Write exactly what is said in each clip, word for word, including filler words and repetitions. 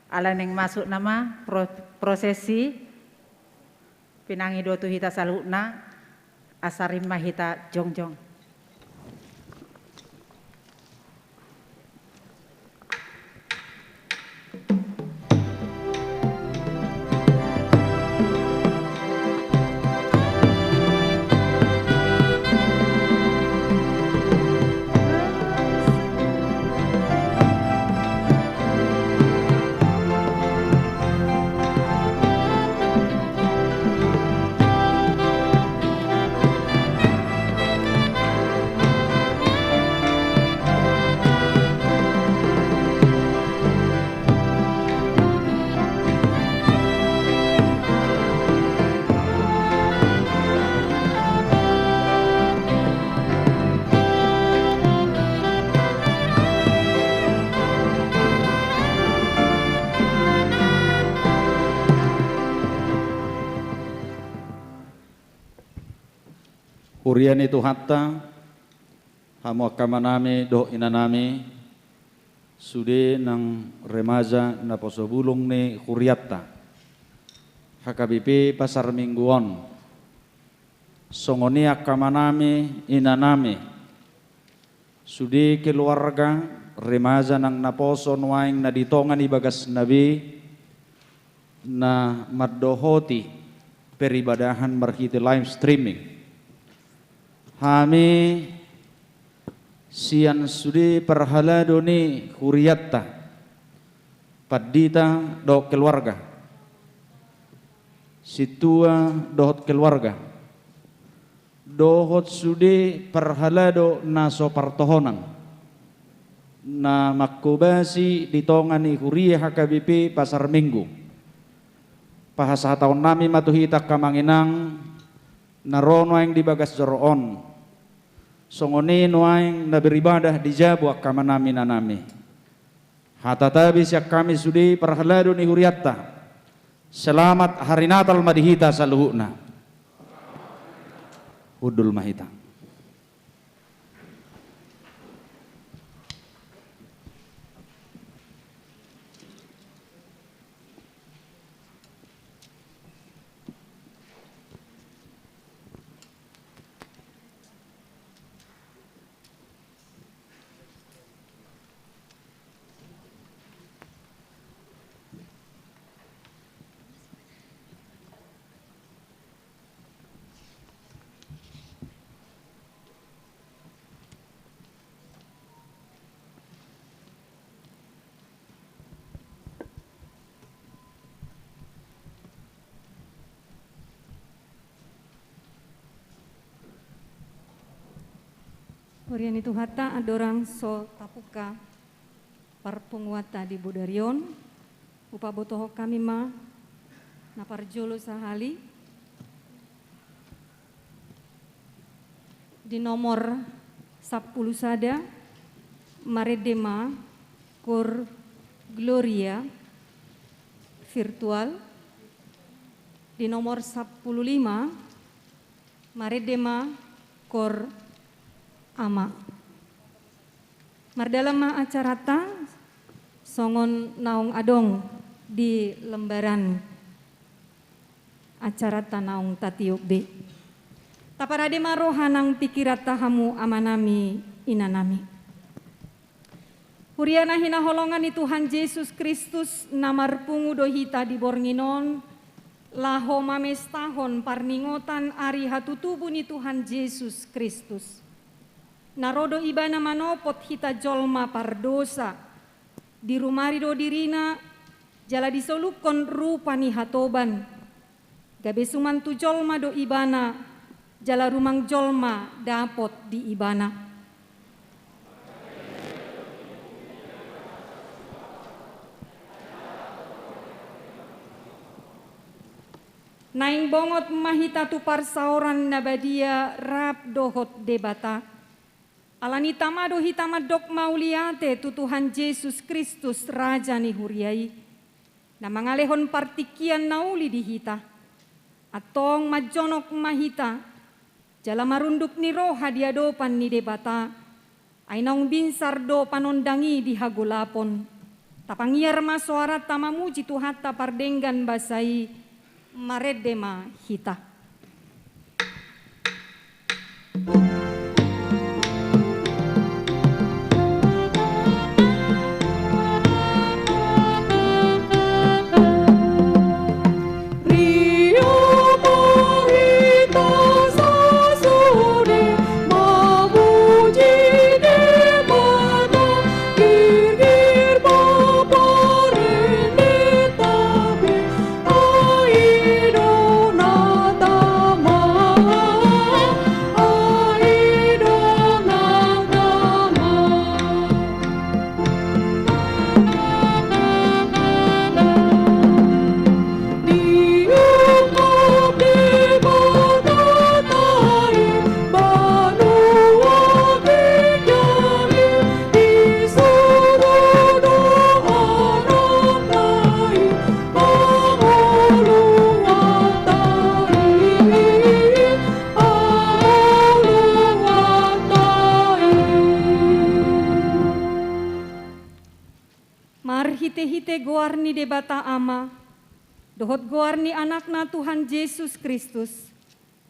Ala naeng masuk nama pro-, prosesi, pinangido tu hita saluhutna, asa rim ma hita jongjong. Huria ni Tuhanta, hamu angka amanami dohot inanami, sude nang remaja naposo bulung ni hurianta, H K B P Pasar Minggu on. Songon i angka amanami, inanami, sude keluarga, remaja nang naposo nuaeng na di tonga ni bagasna be, na mandohoti peribadahan marhite live streaming. Hami sian sude parhalado ni hurianta, pandita dohot keluarga, sintua dohot keluarga, dohot sude parhalado na so partohonan, na manghobasi di tonga ni huria H K B P Pasar Minggu. Pasahatonnami ma tu hita angka amang inang, na ro nuaeng di bagas joro on, songon i nuaeng na beribadah di jabu angka amanami, inanami. Hata tabi sian hami sude parhalado ni hurianta. Selamat Hari Natal ma di hita saluhutna. Hundul ma hita. Huria ni Tuhanta, andorang so tapungka parpunguanta di bodari on, hupabotohon hami ma na parjolo sahali di nomor sampulu sada, marende ma Cor Gloria virtual, di nomor sampulu lima, marende ma Cor Ama. Mardalan ma acaranta songon naung adong di lembaran acaranta naung tatiop be. Taparade ma roha nang pingkiranta hamu amanami, inanami. Huria na hinaholongan ni Tuhan Jesus Kristus, na marpungu do hita di borngin on, laho mamestahon parningotan ari hatutubu ni Tuhan Jesus Kristus. Na ro do Ibana manopot hita jolma pardosa, dirumari do dirina, jala disolukhon rupa ni hatoban, gabe suman tu jolma do Ibana, jala rumang jolma dapot di Ibana. Naeng bongot ma hita tu parsaoran na badia rap dohot Debata. Alani i tama do hita mandok mauliate tu Tuhan Jesus Kristus, Raja ni huria i, na mangalehon partingkian na uli di hita. Antong manjonok ma hita, jala marunduk ni roha di adopan ni Debata, ai naung binsar do panondang i di hagolapon. Tapangiar ma soaranta mamuji Tuhanta pardenggan basa i, marende ma hita. Marhitehite goar ni Debata Ama, dohot goar ni Anakna Tuhan Jesus Kristus,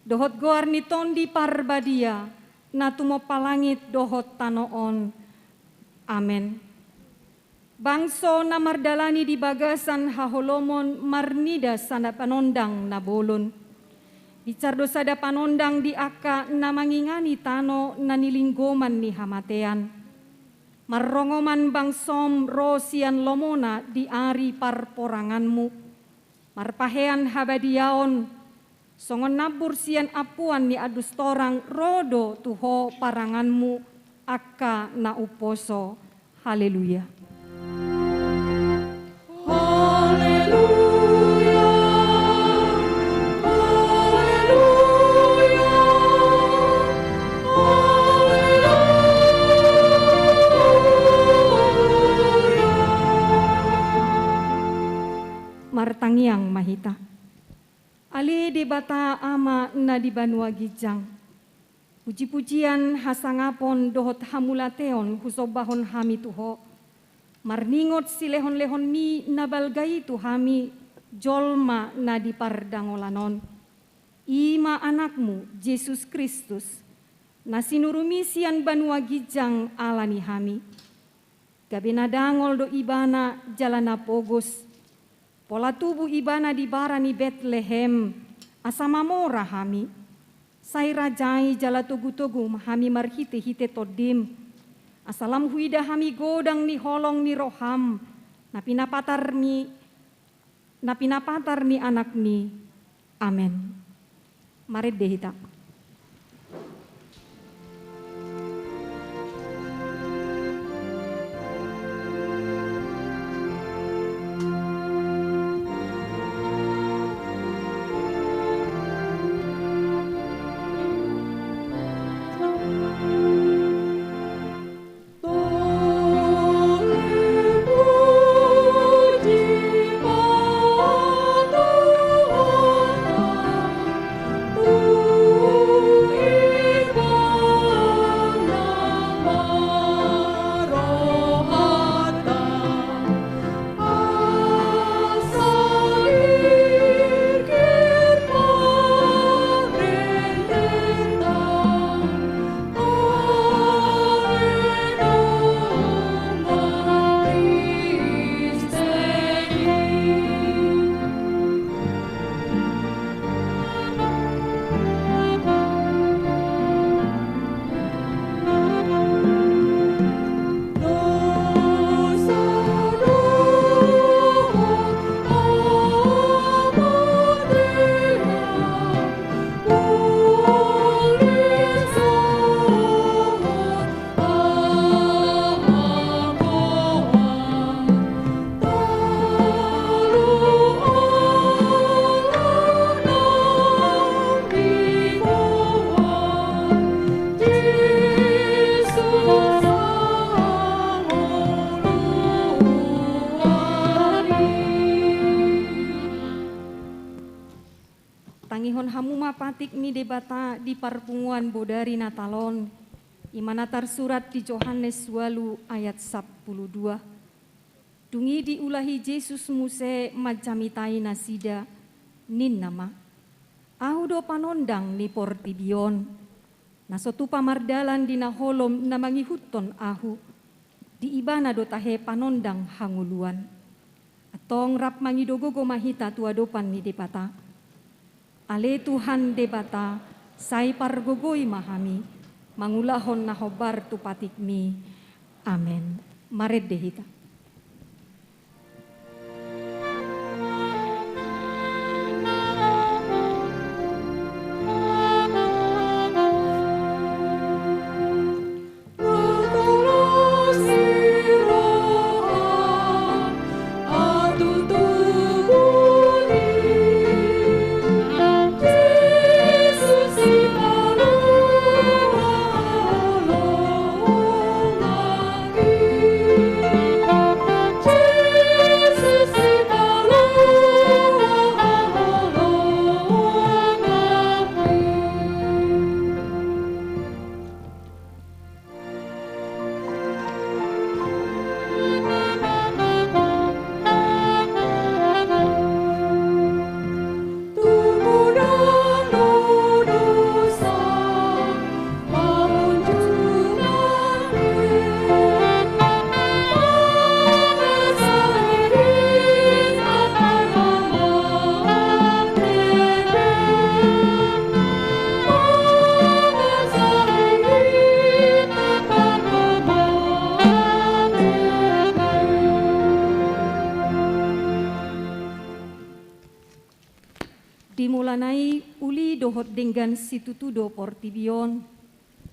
dohot goar ni Tondi Parbadia, na tumompa langit dohot tano on. Amen. Bangso na mardalani di bagasan haholomon marnida sada panondang na bolon. Binsar do sada panondang di angka na mangingani tano na nilinggoman ni hamatean. Marrongoman bangsom ro sian lomona di ari parporanganmu. Marpahean habadiaon, songon nambur sian ampuan ni andus torang ro do tu ho paranganmu angka na umposo. Haleluya. Haleluya. Haleluya. Haleluya. Martangiang ma hita. Ale Debata Ama na di banua ginjang, pujipujian, hasangapon dohot hamauliateon husombahon hami tu Ho, marningot silehonlehonMi na balga i tu hami jolma na di pardangolan on. I ma Anakmu, Jesus Kristus, na sinurumi sian banua ginjang ala ni hami. Gabe na dangol do Ibana jala na pogos. Pola tubu Ibana di bara ni Betlehem, asa mamora hami. Sai rajai jala togutogu ma hami marhitehite TondiM, asa lam huida hami godang ni holong ni rohaM, na pinapatar ni na pinapatar ni AnakMi. Amen. Marende hita. Tangihon hamu ma patik ni Debata di parpunguan bodari Natal on, i ma na tarsurat di Johannes ualu ayat sampulu dua. Dung i diulahi Jesus muse manjamitai nasida, ninna ma: Ahu do panondang ni portibi on. Na so tupa mardalan di na holom na mangihuthon Ahu, di ibana do tahe panondang hangoluan. Antong rap mangido gogo ma hita tu adopan ni Debata. Ale Tuhan Debata, sai pargogoi ma hami mangulahon na hombar tu patikmi. Amen. Marende hita. Di mulana i uli dohot denggan situtu do portibi on,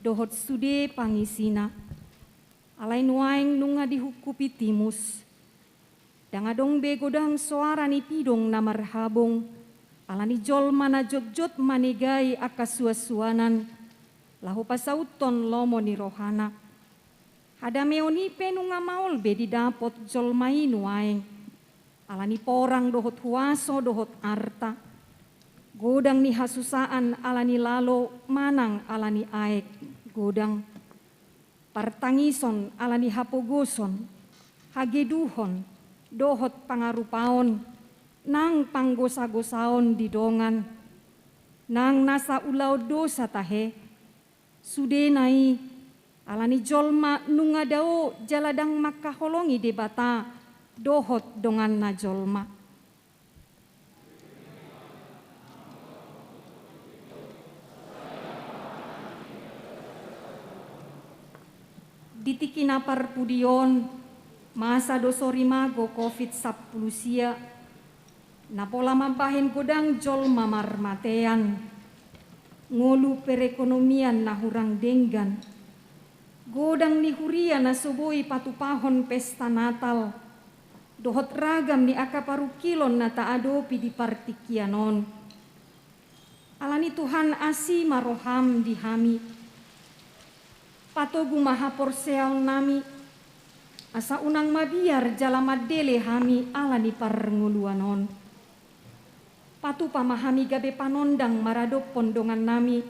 dohot sude pangisina. Alai nuaeng nunga dihungkupi timus. Ndang adong be godang soara ni pidong na marhabong, ala ni jolma na jotjot manegai angka suansuanan, laho pasauthon lomo ni rohana. Hadameon i pe nunga maol be didapot jolma i nuaeng, ala ni porang dohot huaso dohot arta. Godang ni hasusaan ala ni lalo manang ala ni aek godang. Partangison ala ni hapogoson, hageduhon, dohot pangarupaon, nang panggosagosaon di dongan, nang nasa ulaon dosa tahe, sudena i, ala ni jolma nunga dao jala ndang mangkaholongi Debata dohot donganna jolma. Di tingki na parpudi on, masa do sori mago covid sampulu sia, na pola mambahen godang jolma marmatean, ngolu perekonomian na hurang denggan, godang ni huria na so boi patupahon pesta Natal, dohot ragam ni angka parungkilon na taadopi di partingkian on. Ala ni Tuhan, asi ma roham di hami. Patogu ma haporseaonnami, asa unang mabiar jala mandele hami ala ni parngoluan on. Patupa ma hami gabe panondang maradophon dongannami,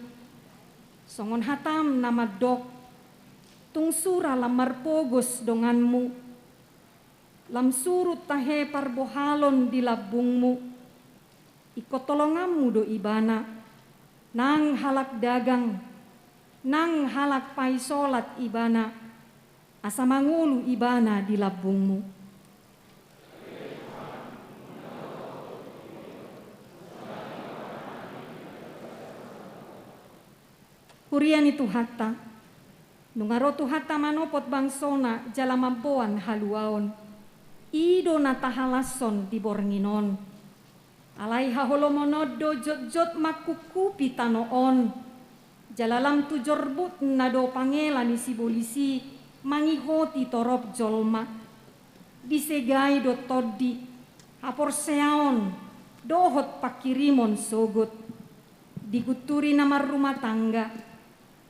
songon hatam na mandok: Tung sura lam marpogos donganmu, lam surut tahe parbohalon di lambungmu. Ingkon tolonganmu do ibana, nang halak dagang, nang halak paisolat ibana, asa mangolu ibana di lambungmu. Huria ni Tuhanta, nunga ro Tuhanta manopot bangsona jala mamboan haluaon. I do na tahalashon di borngin on. Alai haholomon on do jotjot mangkungkupi tano on. Jala lam tu jorbutna do pangela ni sibolis i mangihoti torop jolma. Disegai do tondi, haporseaon, dohot pangkirimon sogot. Digunturi na marrumah tangga,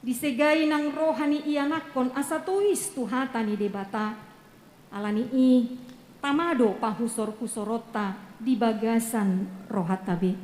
disegai nang roha ni ianakhon asa tois tu hata ni Debata. Ala ni i, tama do pahusorhusoronta di bagasan rohanta be.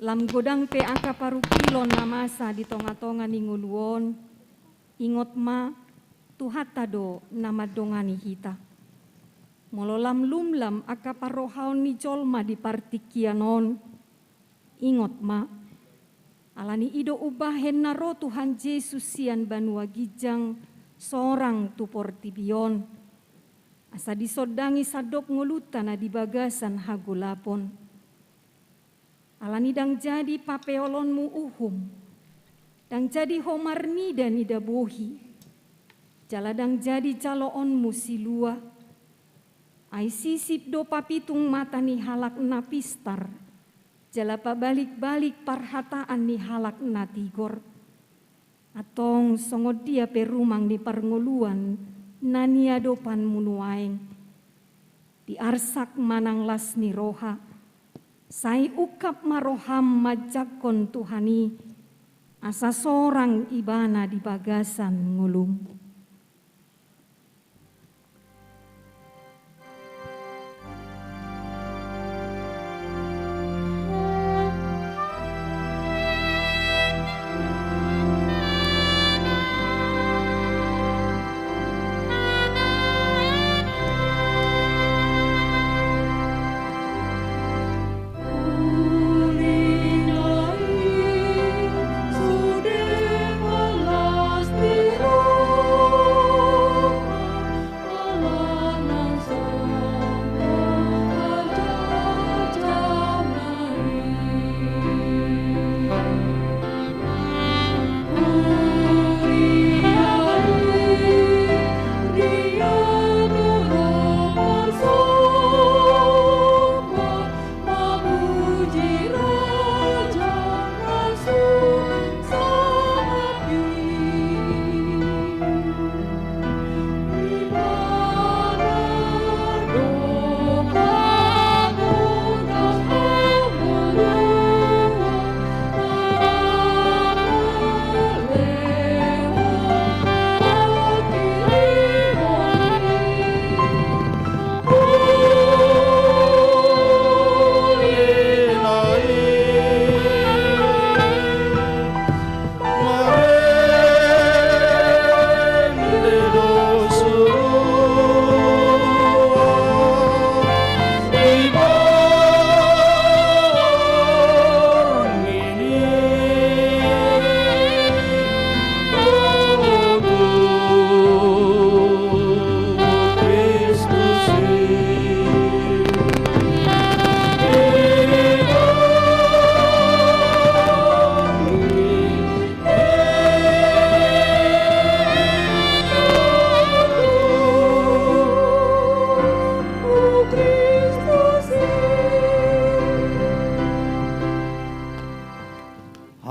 Lam godang pe angka parungkilon na masa di tonga-tonga ni ngolu on, ingot ma, Tuhanta do na mandongani hita. Molo lam lumlam angka parrohaon ni jolma di partingkian on, ingot ma, ala ni i do umbahen na ro Tuhan Jesus sian banua ginjang sorang tu portibi on, asa disondangi sandok ngolunta na di bagasan hagolapon. Ala ni ndang jadi papeolonmu uhum, ndang jadi ho marnida-nida bohi, jala ndang jadi jaloonmu silua. Ai sisip do papitung mata ni halak na pistar, jala pabalik-balik parhataan ni halak na tigor. Antong songon dia pe rumang ni parngoluan na niadopanmu nuaeng, di arsak manang las ni roha, sai ungkap ma roham manjangkon Tuhan i, asa sorang Ibana di bagasan ngolum.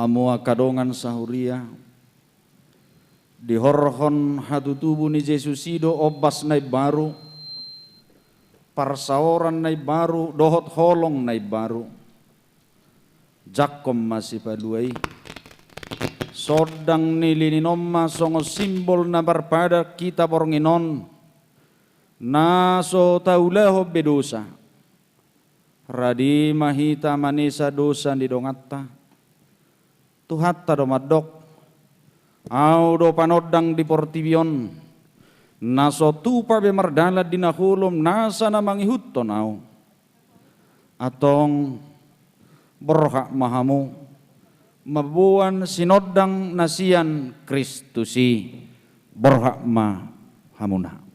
Hamu angka dongan sahuria, dihorhon hatutubu ni Jesus i do ombas na imbaru, parsaoran na imbaru dohot holong na imbaru. Jangkon ma sipalua i. Sondang ni lilin on ma songon simbol na marpadan hita borngin on, na so taulahon be dosa. Radi ma hita manesa dosa ni donganta. Tuhanta do mandok, Ahu do panondang di portibi on, na so tupa be mardalan di na holom nasa na mangihuthon Ahu. Antong, borhat ma hamu mamboan sinondang na sian Kristus i. Borhat ma hamuna.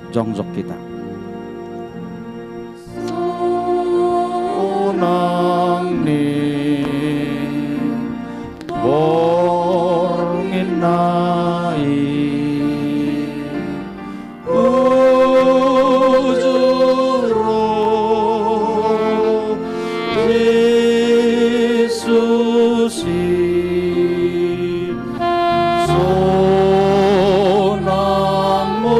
Jongjong hita. Sonang ni borngin na i, bujur do Jesus i, sonang ma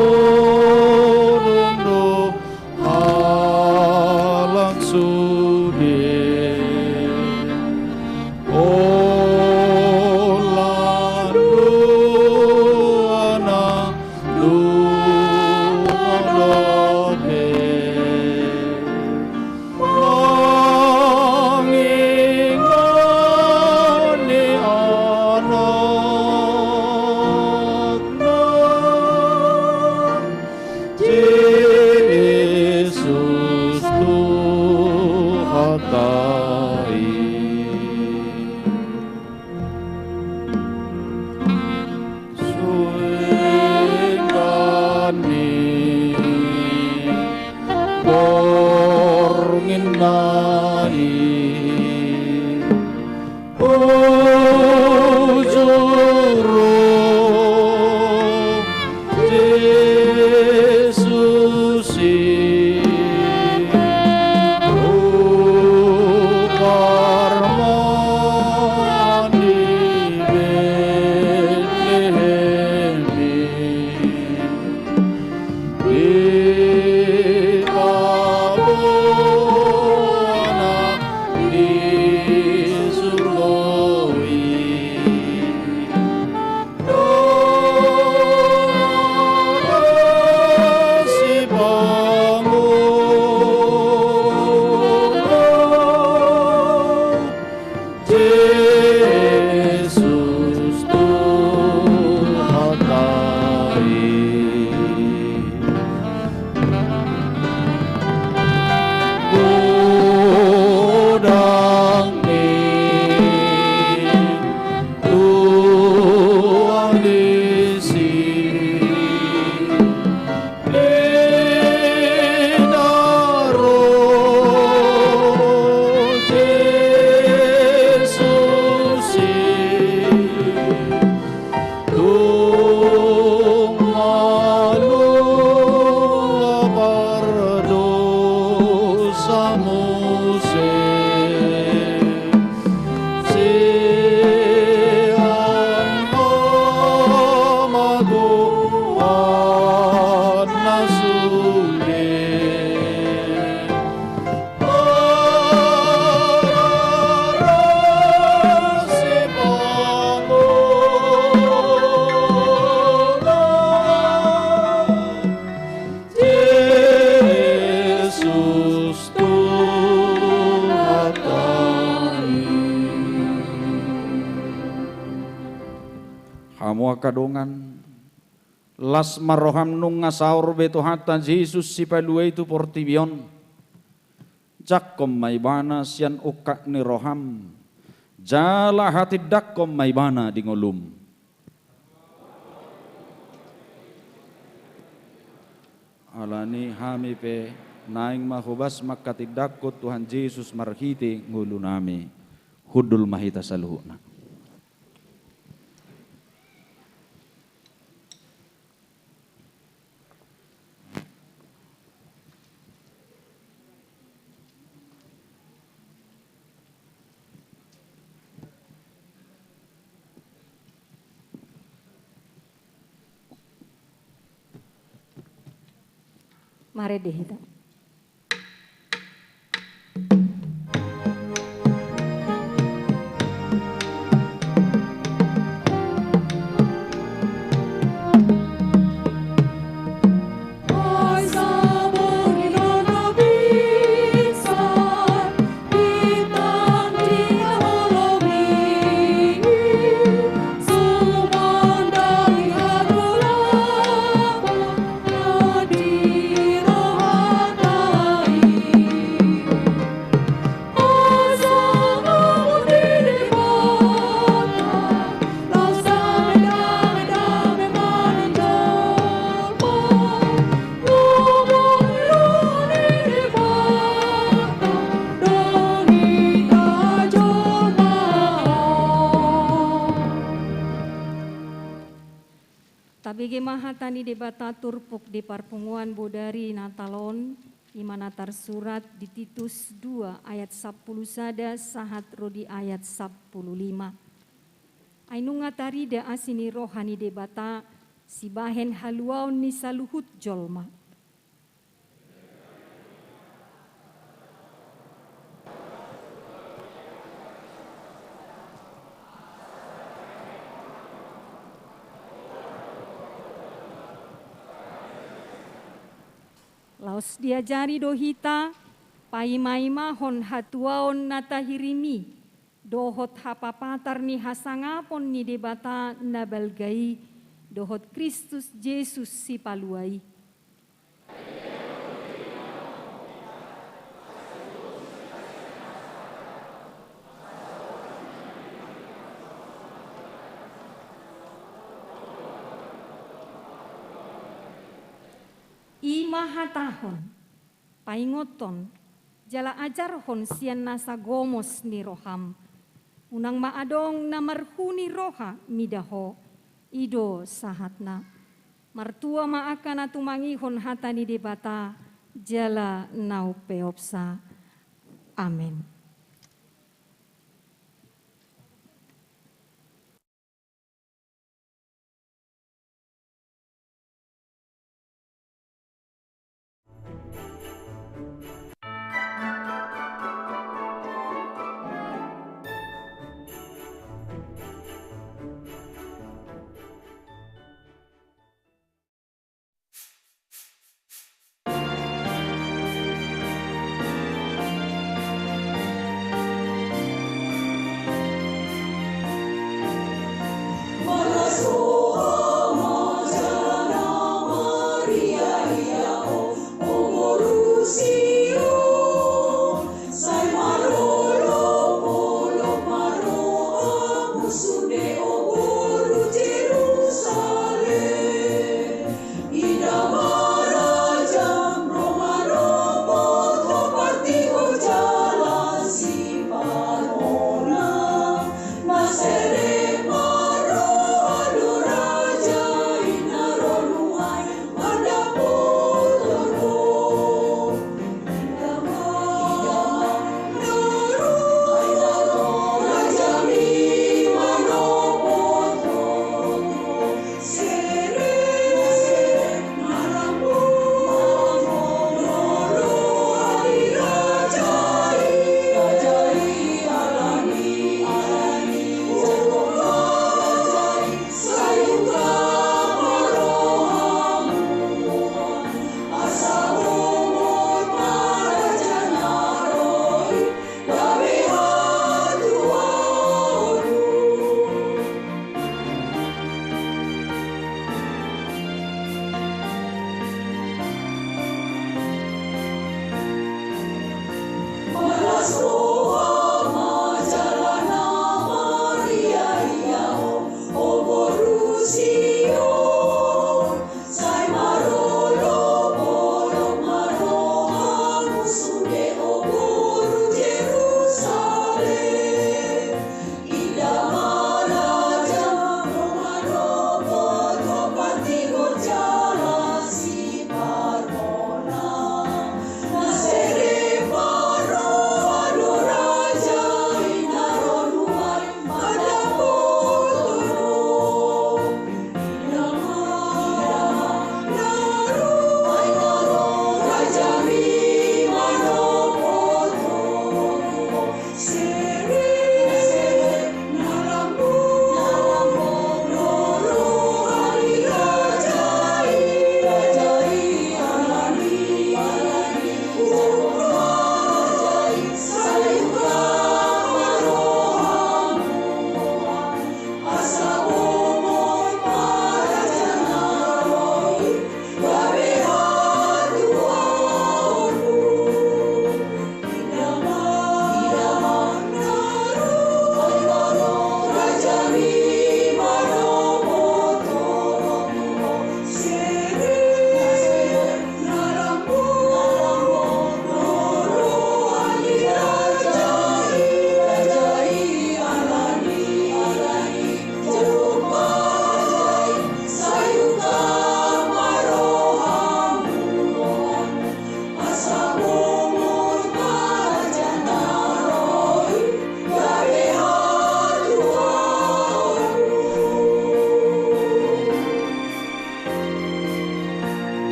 angka dongan, las ma roham nunga saor be Tuhanta Jesus Sipalua i tu portibi on. Jangkon ma Ibana sian ungkap ni roham, jala hatindangkon ma Ibana di ngolum. Alani hami pe naeng ma hobas manghatindangkon Tuhan Jesus marhite ngolunami. Hundul ma hita saluhutna. Marende hita. Tabege ma hata ni Debata turpuk di parpunguan bodari Natal on, i ma na tarsurat di Titus dua ayat sampulu sada sahat ro di ayat sampulu lima. Ai nunga tarida asi ni roha ni Debata sibahen haluaon ni saluhut jolma. Laos diajari do hita paimaimahon hatuaon na tahirim i, dohot hapapatar ni hasangapon ni Debata na balga i, dohot Kristus Jesus Sipalua i. I ma hatahon, paingothon, jala ajarhon sian nasa gomos ni roham. Unang ma adong na marhuni roha mida ho, i do sahatna. Martua ma angka na tumangihon hata ni Debata, jala na umpeopsa. Amen.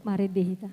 Marende hita.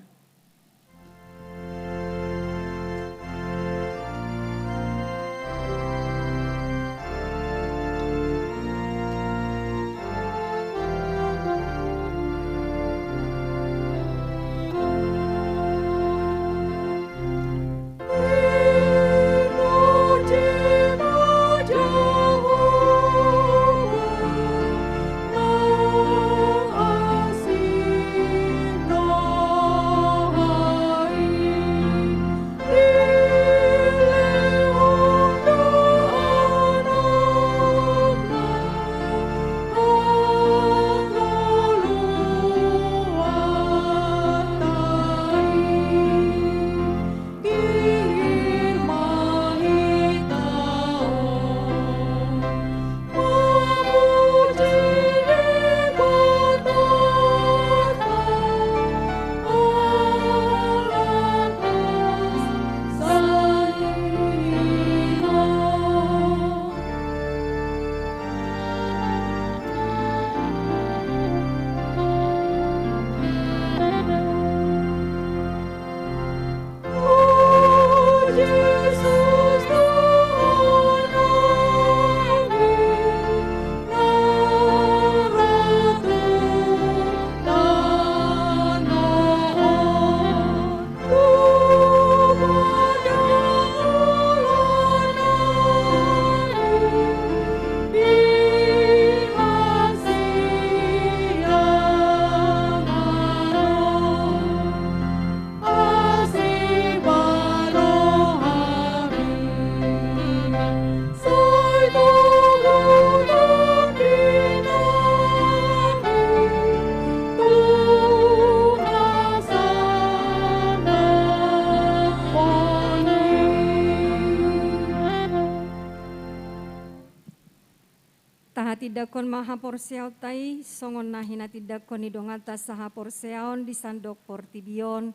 Tahatindangkon ma haporseaonta i, songon na hinatindangkon ni donganta sahaporseaon di sandok portibi on,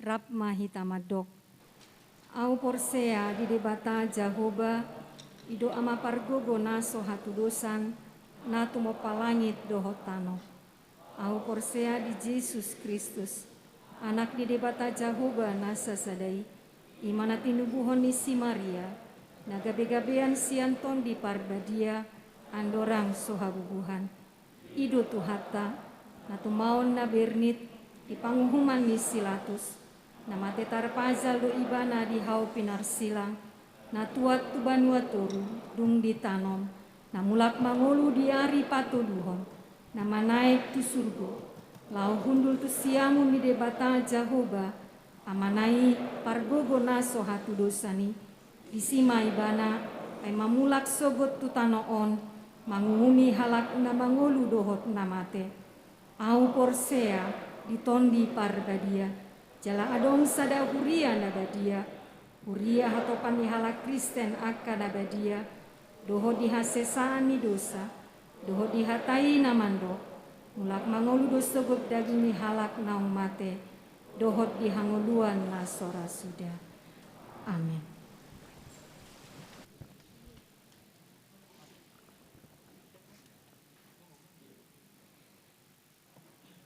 rap ma hita mandok. Ahu porsea di Debata Jahowa, i do Ama pargogo na so hatudosan, na tumompa langit dohot tano. Ahu porsea di Jesus Kristus, Anak ni Debata Jahowa na sasada i, i ma na tinubuhon ni si Maria, na gabegabean sian Tondi Parbadia, andorang so habubuhan. I do Tuhanta, na tumaon na bernit di panguhuman ni si Latus, na mate tarpajal do Ibana di hau pinarsilang, na tuat tu banua toru, dung ditanom, na mulak mangolu di ari patoluhon, na manaek tu surgo, laho hundul tu siamun ni Debata Jahowa, Amana i, pargogo na so hatudosan i. Disi ma Ibana, ai ma mulak sogot tu tano on, manguhumi halak na mangolu dohot na mate. Ahu porsea di Tondi Parbadia, jala adong sada huria na badia, huria hatopan ni halak Kristen angka na badia, dohot di hasesaan ni dosa, dohot di hata i na mandok, mulak mangolu do sogot daging ni halak naung mate, dohot di hangoluan na so ra suda. Amen.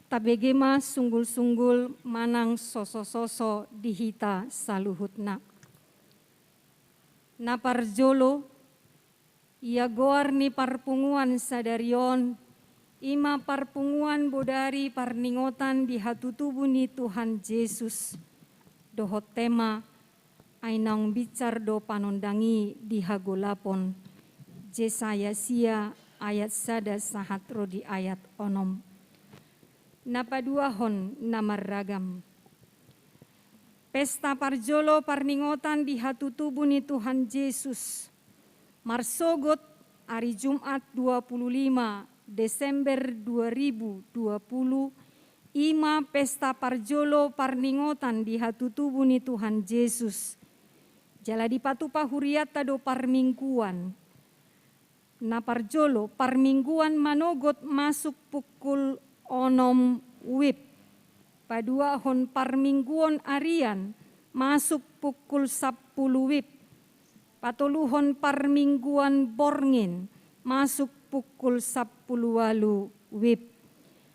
Tabege ma sunggulsunggul manang sosososo di hita saluhutna. Na parjolo, ia goar ni parpunguan sadari on, i ma parpunguan bodari parningotan di hatutubu ni Tuhan Jesus, dohot tema, ai naung binsar do panondang i di hagolapon. Jesaya sia ayat sada sahat ro di ayat onom. Na paduahon na marragam. Pesta parjolo parningotan di hatutubu ni Tuhan Jesus. Marsogot ari Jumat dua puluh lima Desember dua ribu dua puluh, i ma pesta parjolo parningotan di hatutubu ni Tuhan Jesus. Jala dipatupa hurianta do parmingguan. Na parjolo, parmingguan manogot masuk pukul onom wib. Paduahon parmingguan arian masuk pukul sampulu wib. Patoluhon parmingguan borngin masuk pukul sampulu ualu wib.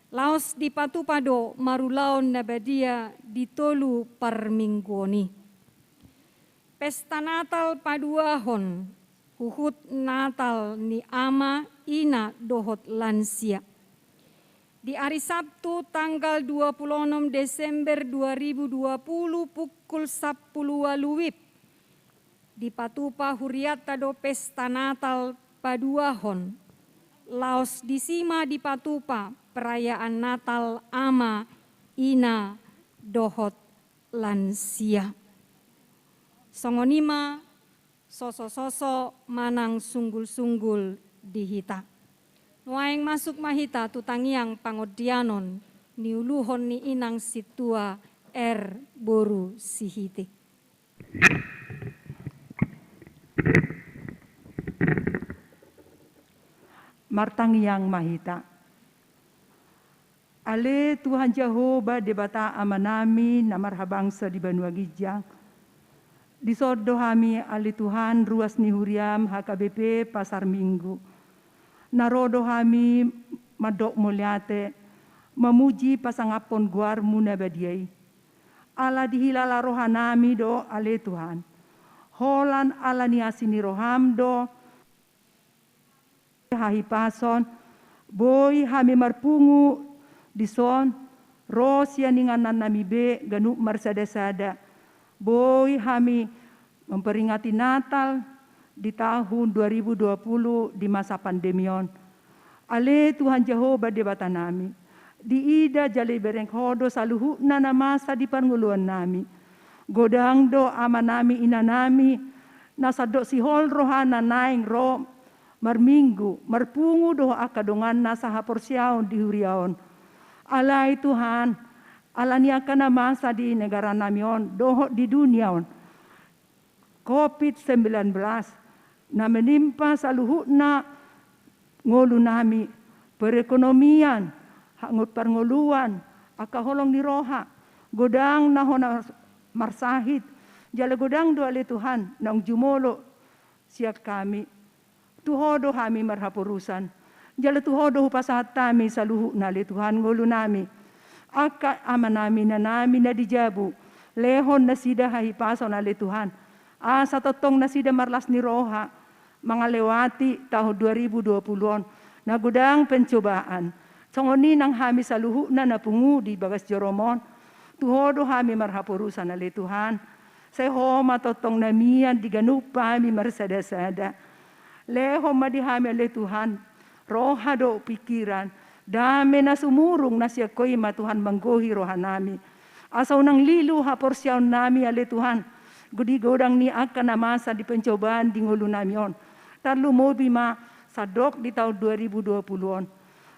Laos dipatupa do marulaon na badia di tolu parmingguon i. Pesta Natal paduahon, huhut Natal ni ama, ina dohot lansia. Di ari Sabtu tanggal dua puluh enam Desember dua ribu dua puluh pukul sampulu ualu wib, dipatupa hurianta do pesta Natal paduahon. Laos disi ma dipatupa perayaan Natal ama, ina dohot lansia. Songon i ma soso-soso manang sunggul-sunggul di hita. Nuaeng masuk ma hita tu tangiang pangondianon niuluhon ni inang sintua R boru Sihite. Martangiang ma hita. Ale Tuhan Jahowa, Debata Amanami na marhabangsa di banua ginjang, dison do hami, ale Tuhan, ruas ni huriam H K B P Pasar Minggu. Na ro do hami mandok mauliate, mamuji pasangaphon goarmu na badia i. Ala dihilala rohanami do, ale Tuhan. Holan ala ni asi ni roham do, hahipason, boi hami marpungu dison, ro sian inganannami be ganup marsada-sada. Boi hami memperingati Natal di tahun dua ribu dua puluh di masa pandemi on. Ale Tuhan Jahowa Debatanami, diida jala dibereng Ho do saluhutna na masa di parngoluannami. Godang do amanami inanami, na sandok sihol rohana naeng ro marminggu, marpungu dohot angka donganna sahaporseaon di huria on. Alai Tuhan, ala ni angka na masa di negaranami on, dohot di dunia on, covid sembilan belas, na menimpa saluhutna ngolunami, perekonomian, hangut parngoluan, angka holong ni roha, godang na hona marsahit, jala godang do ale Tuhan, naung jumolo sian hami. Tu Ho do hami marhaporusan. Jala tu Ho do hupasahat hami saluhutna ale Tuhan ngolunami. Angka amanami inanami na di jabu. Lehon nasida hahipason ale Tuhan. Asa tongtong nasida marlas ni roha. Mangalewati tahun dua ribu dua puluh on. Na godang pencobaan. Songon i nang hami saluhutna na pungu di bagas jorom on. Tu Ho do hami marhaporusan ale Tuhan. Sai Ho ma tongtong na mian di ganup hami marsada-sada. Lehon ma di hami ale Tuhan, roha dohot pingkiran, dame na sumurung na sian Ho i ma Tuhan manggohi rohanami. Asa unang lilu haporseaonnami ale Tuhan, di godang ni angka na masa di pencobaan di ngolunami on. Tarlumobi ma sandok di tahun dua ribu dua puluh on.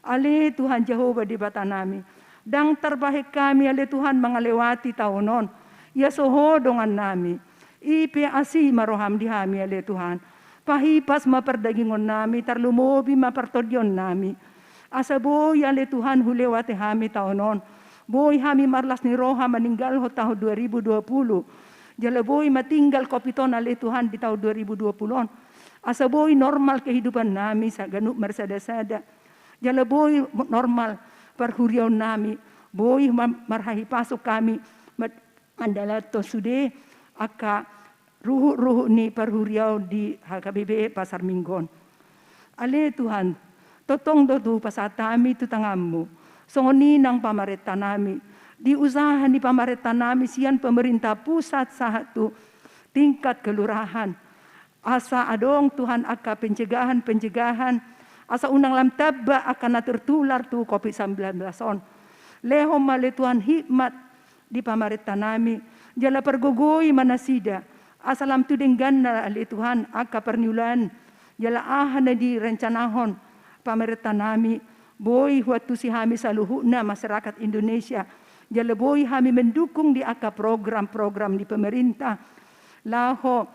Ale Tuhan Jahowa Debatanami, ndang tarbahen hami ale Tuhan mangalewati taon on. Ia so Ho dongannami. I pe asi ma roham di hami ale Tuhan. Pahipas ma pardagingonnami, tarlumobi ma partondionnami. Asa boi ale Tuhan hulewati hami taon on. Boi hami marlas ni roha maninggalhon tahun dua ribu dua puluh. Jala boi ma tinggal covid on ale Tuhan di tahun dua ribu dua puluh on. Asa boi normal kehidupannami sa ganup marsada-sada. Jala boi normal parhuriaonnami, boi ma-, marhahipason hami, ma-, mandalanhon sude angka ruhut-ruhut ni parhuriaon di H K B P Pasar Minggu on. Ale Tuhan, tongtong do hupasahat hami tu tanganmu. Songon i nang pamarentanami, di usaha ni pamarentanami sian pemerintah pusat sahat tu tingkat kelurahan. Asa adong Tuhan angka pencegahan-pencegahan, asa unang lam tamba angka na tertular tu covid sembilan belas on. Lehon ma ale Tuhan hikmat di pamarentanami, jala pargogoi ma nasida, asa lam tu dengganna ale Tuhan angka parniulaan, jala aha na direncanahon pamarentanami, boi huantusi hami saluhutna masyarakat Indonesia, jala boi hami mendukung di angka program-program di pemerintah, laho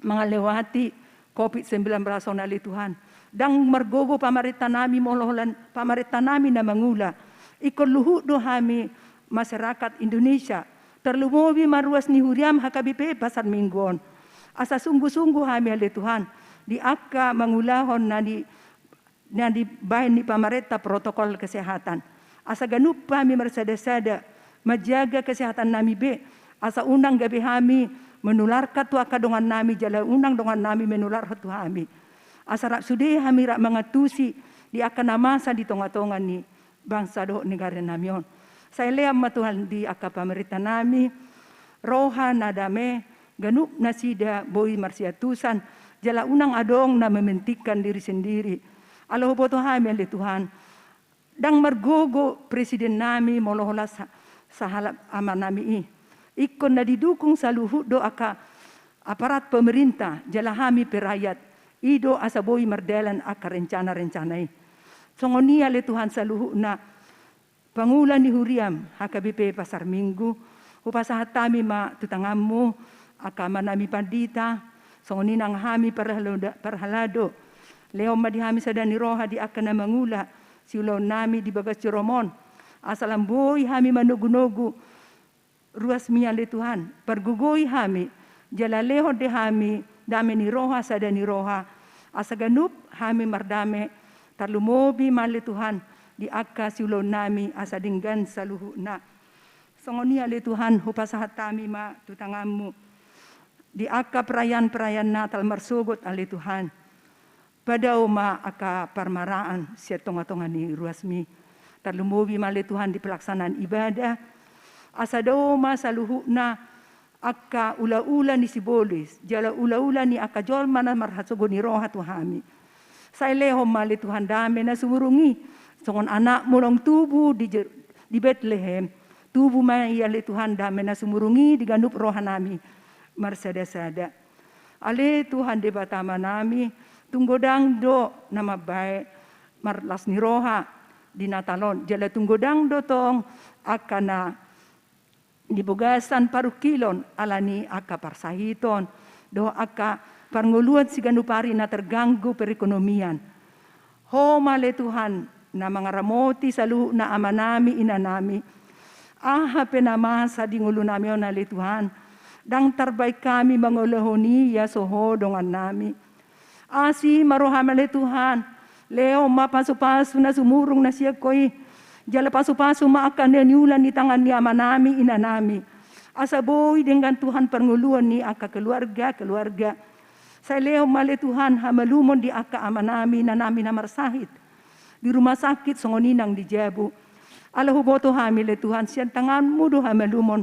mangalewati covid sembilan belas on ale Tuhan. Ndang margogo pamarentanami molo holan pamarentanami na mangula. Ingkon luhut do hami masyarakat Indonesia. Tarlumobi ma ruas ni huriam H K B P Pasar Minggu on. Asa sungguh-sungguh hami ale Tuhan. Di angka mangulahon na di na dibahen ni pamarenta protokol kesehatan. Asa ganup hami marsada-sada, manjaga kesehatannami be, asa unang gabe hami menularkan tu angka dongannami, jala unang dongannami menularhon tu hami. Asa rap sude hami rap mangantusi di angka na masa di tonga-tonga ni bangsa dohot negaranami on. Sai lehon ma Tuhan di angka pamarentanami roha na dame, ganup nasida boi marsiantusan, jala unang adong na mementingkan diri sendiri. Ala huboto hami ale Tuhan, ndang margogo presidennami molo holan sa-, sahalak amanami i. Ingkon na didukung saluhut do angka aparat pemerintah, jala hami pe rakyat, i do asa boi mardalan angka rencana-rencana i. Songon i ale Tuhan saluhutna pangula ni huriam H K B P Pasar Minggu, hupasahat hami ma tu tanganmu angka amanami pandita, songon i nang hami parhalado-, parhalado. Lehon ma di hami sada ni roha di angka na mangula siulaonnami di bagas joro on. Asa lam boi hami manogu-nogu ruasmi ale Tuhan, pargogoi hami, jala lehon di hami dame ni roha, sada ni roha, asa ganup hami mardame, tarlumobi ma ale Tuhan di angka siulaonnami asa denggan saluhutna. Songon i ale Tuhan, hupasahat hami ma tu tanganmu di angka perayaan-perayaan Natal marsogot ale Tuhan. Padao ma angka parmaraan sian tonga-tonga ni ruasmi. Tarlumobi ma ale Tuhan di pelaksanaan ibadah. Asa dao ma saluhutna angka ula-ula ni sibolis, jala ula-ula ni angka jolma na marhasogo ni roha tu hami. Sai lehon ma ale Tuhan dame na sumurung i, songon anakmu naung tubu di Je-, di Betlehem. Tubu ma i ale Tuhan dame na sumurung i di ganup rohanami marsada-sada. Ale Tuhan Debata amanami, tung godang do na mambahen marlas ni roha di Natal on, jala tung godang do tong angka na di bagasan parungkilon ala ni angka parsahiton dohot angka parngoluan siganup ari na terganggu perekonomian. Ho ma ale Tuhan na mangaramoti saluhutna amanami inanami. Aha pe na masa di ngolunami on ale Tuhan, ndang tarbahen hami mangolahon i, ia so Ho dongannami. Asi ma roham ale Tuhan, lehon ma pasu-pasu na sumurung na sian Ho i, jala pasu-pasu ma angka na niula ni tangan ni amanami inanami. Asa boi denggan Tuhan parngoluan ni angka keluarga-keluarga. Sai lehon ma ale Tuhan hamalumon di angka amanami inanami na marsahit di rumah sakit songon i nang di jabu. Ala huboto hami ale Tuhan sian tanganmu do hamalumon,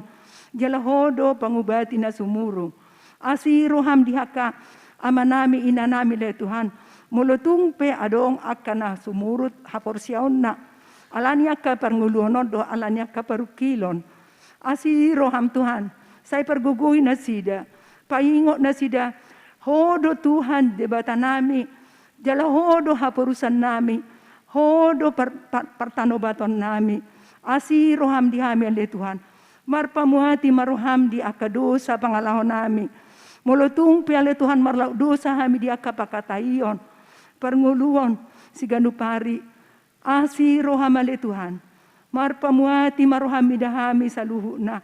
jala Ho do pangubati na sumurung. Asi roham di angka amanami inanami ale Tuhan, molo tung pe adong angka na sumurut haporseaonna ala ni angka parngoluon on dohot ala ni angka parungkilon. Asi roham Tuhan, sai pargogoi nasida, paingot nasida, Ho do Tuhan Debatanami, jala Ho do haporusannami, Ho do par-, par-, partanobatonnami. Asi roham di hami ale Tuhan, marpamuati ma roham di angka dosa pangalahonami. Molo tung pe ale Tuhan marlaok dosa hami di angka pangkataion, parngoluon siganup ari, asi roham ale Tuhan, marpamuati ma roham mida hami saluhutna.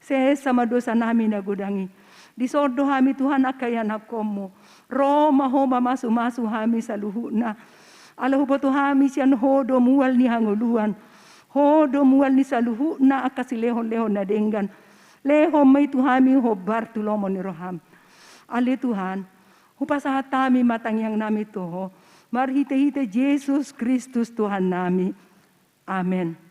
Sesa ma dosanami na godang i. Dison do hami Tuhan angka ianakkonmu. Ro ma Ho mamasu-masu hami saluhutna. Ala huboto hami sian Ho do mual ni hangoluan, Ho do mual ni saluhutna angka silehon-lehon na denggan. Lehon ma i tu hami hombar tu lomo ni roham. Ale Tuhan, hupasahat hami ma tangiangnami tu Ho, marhite-hite Jesus Kristus Tuhannami. Amen.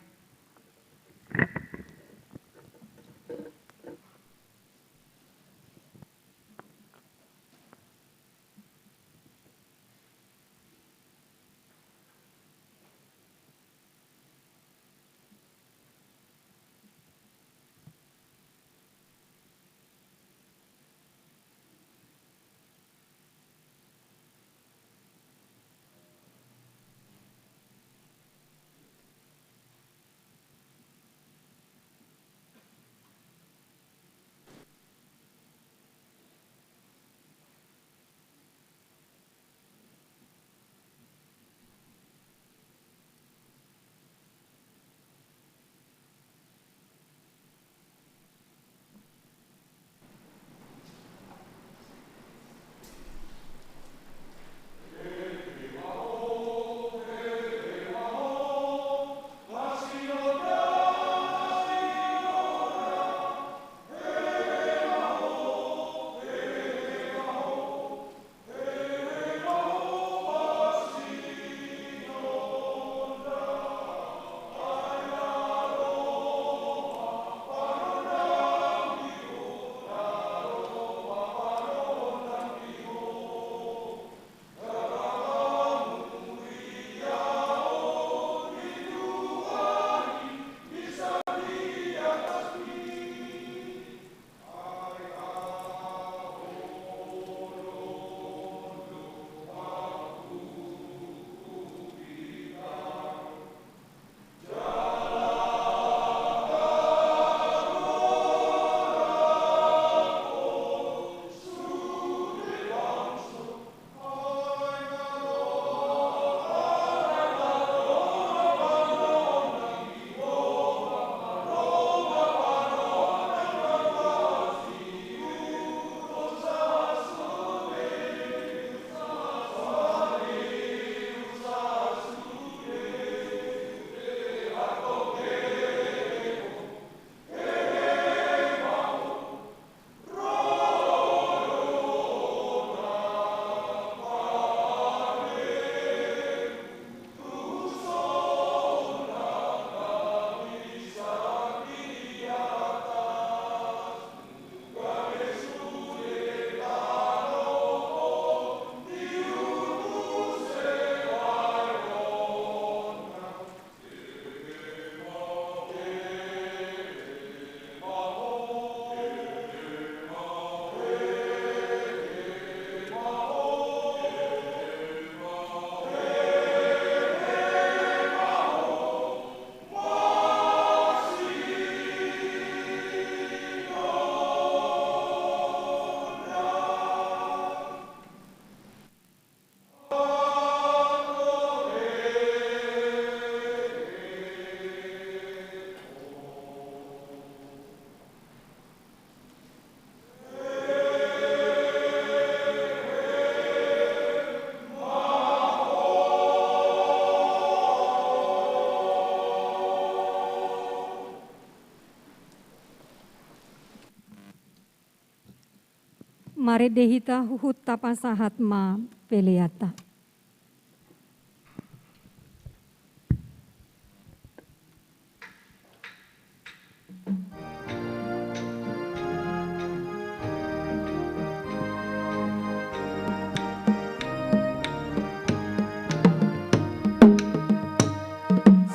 Marende hita huhut tapasahat ma peleanta.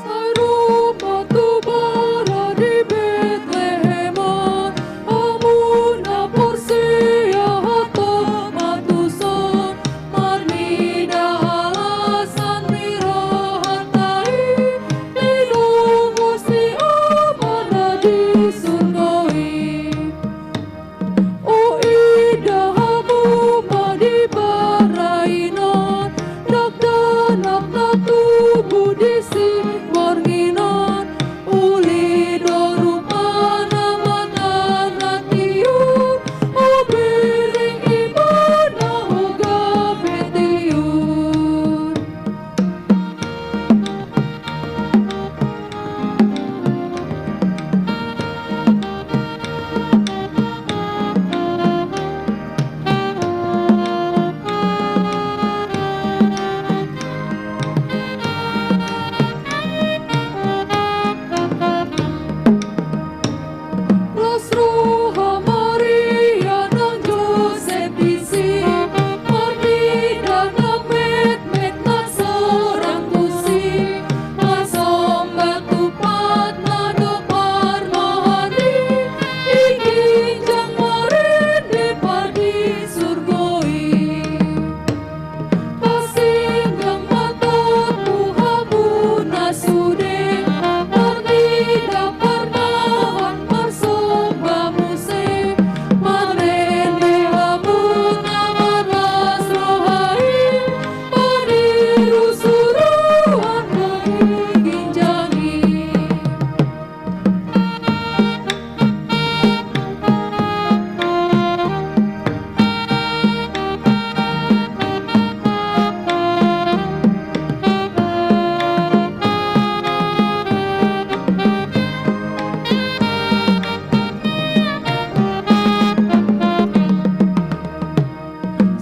Sai ro ma tu bara di Betlehem on, hamu na porsea, hatop ma tuson, marnida halasan ni rohanta i, di domu si Ama na di surgo i. Huida hamu ma di bara i nuaeng, dakdanak na tubu di siborngin on, uli do rupana mata na tiur, hubiring ibana hugabe tiur. Las roha Maria nang Josep disi, marnida na metmet na sorang tusi, marsomba tu patna dohot parmahan i, di ginjang marende par di surgo i. Pasinggang ma tu hamu na sude, marnida parmahan marsomba muse, marende hamu na marlas roha i, padiru suruan na di ginjang i.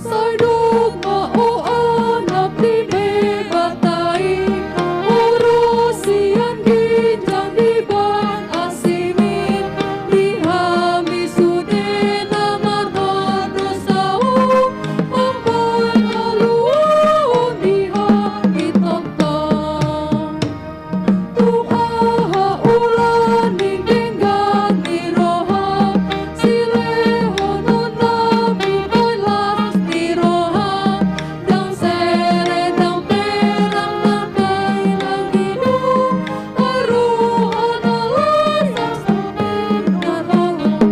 Sai dung ma ho anak ni Debata i, hurosi sian ginjang di bagasim i, di hami sude na mardosa, mambahen haluaon di hami tongtong. Tu aha ulaon ni denggan ni roham, silehon nami bahen las ni roha, ndang sere ndang perang na baen nang hidung, roha na las, las na pinarholong.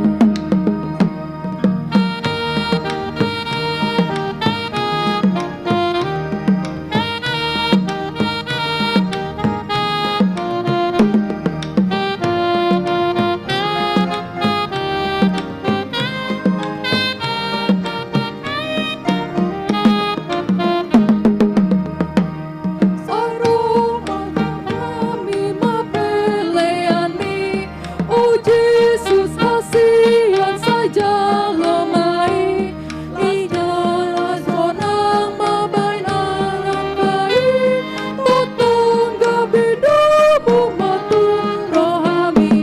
Sai ro ma nami ma pelean i, o Jesus hasian sahali ma i, i jala sonang ma baen angka i, tongtong gabe domu ma tu rohami.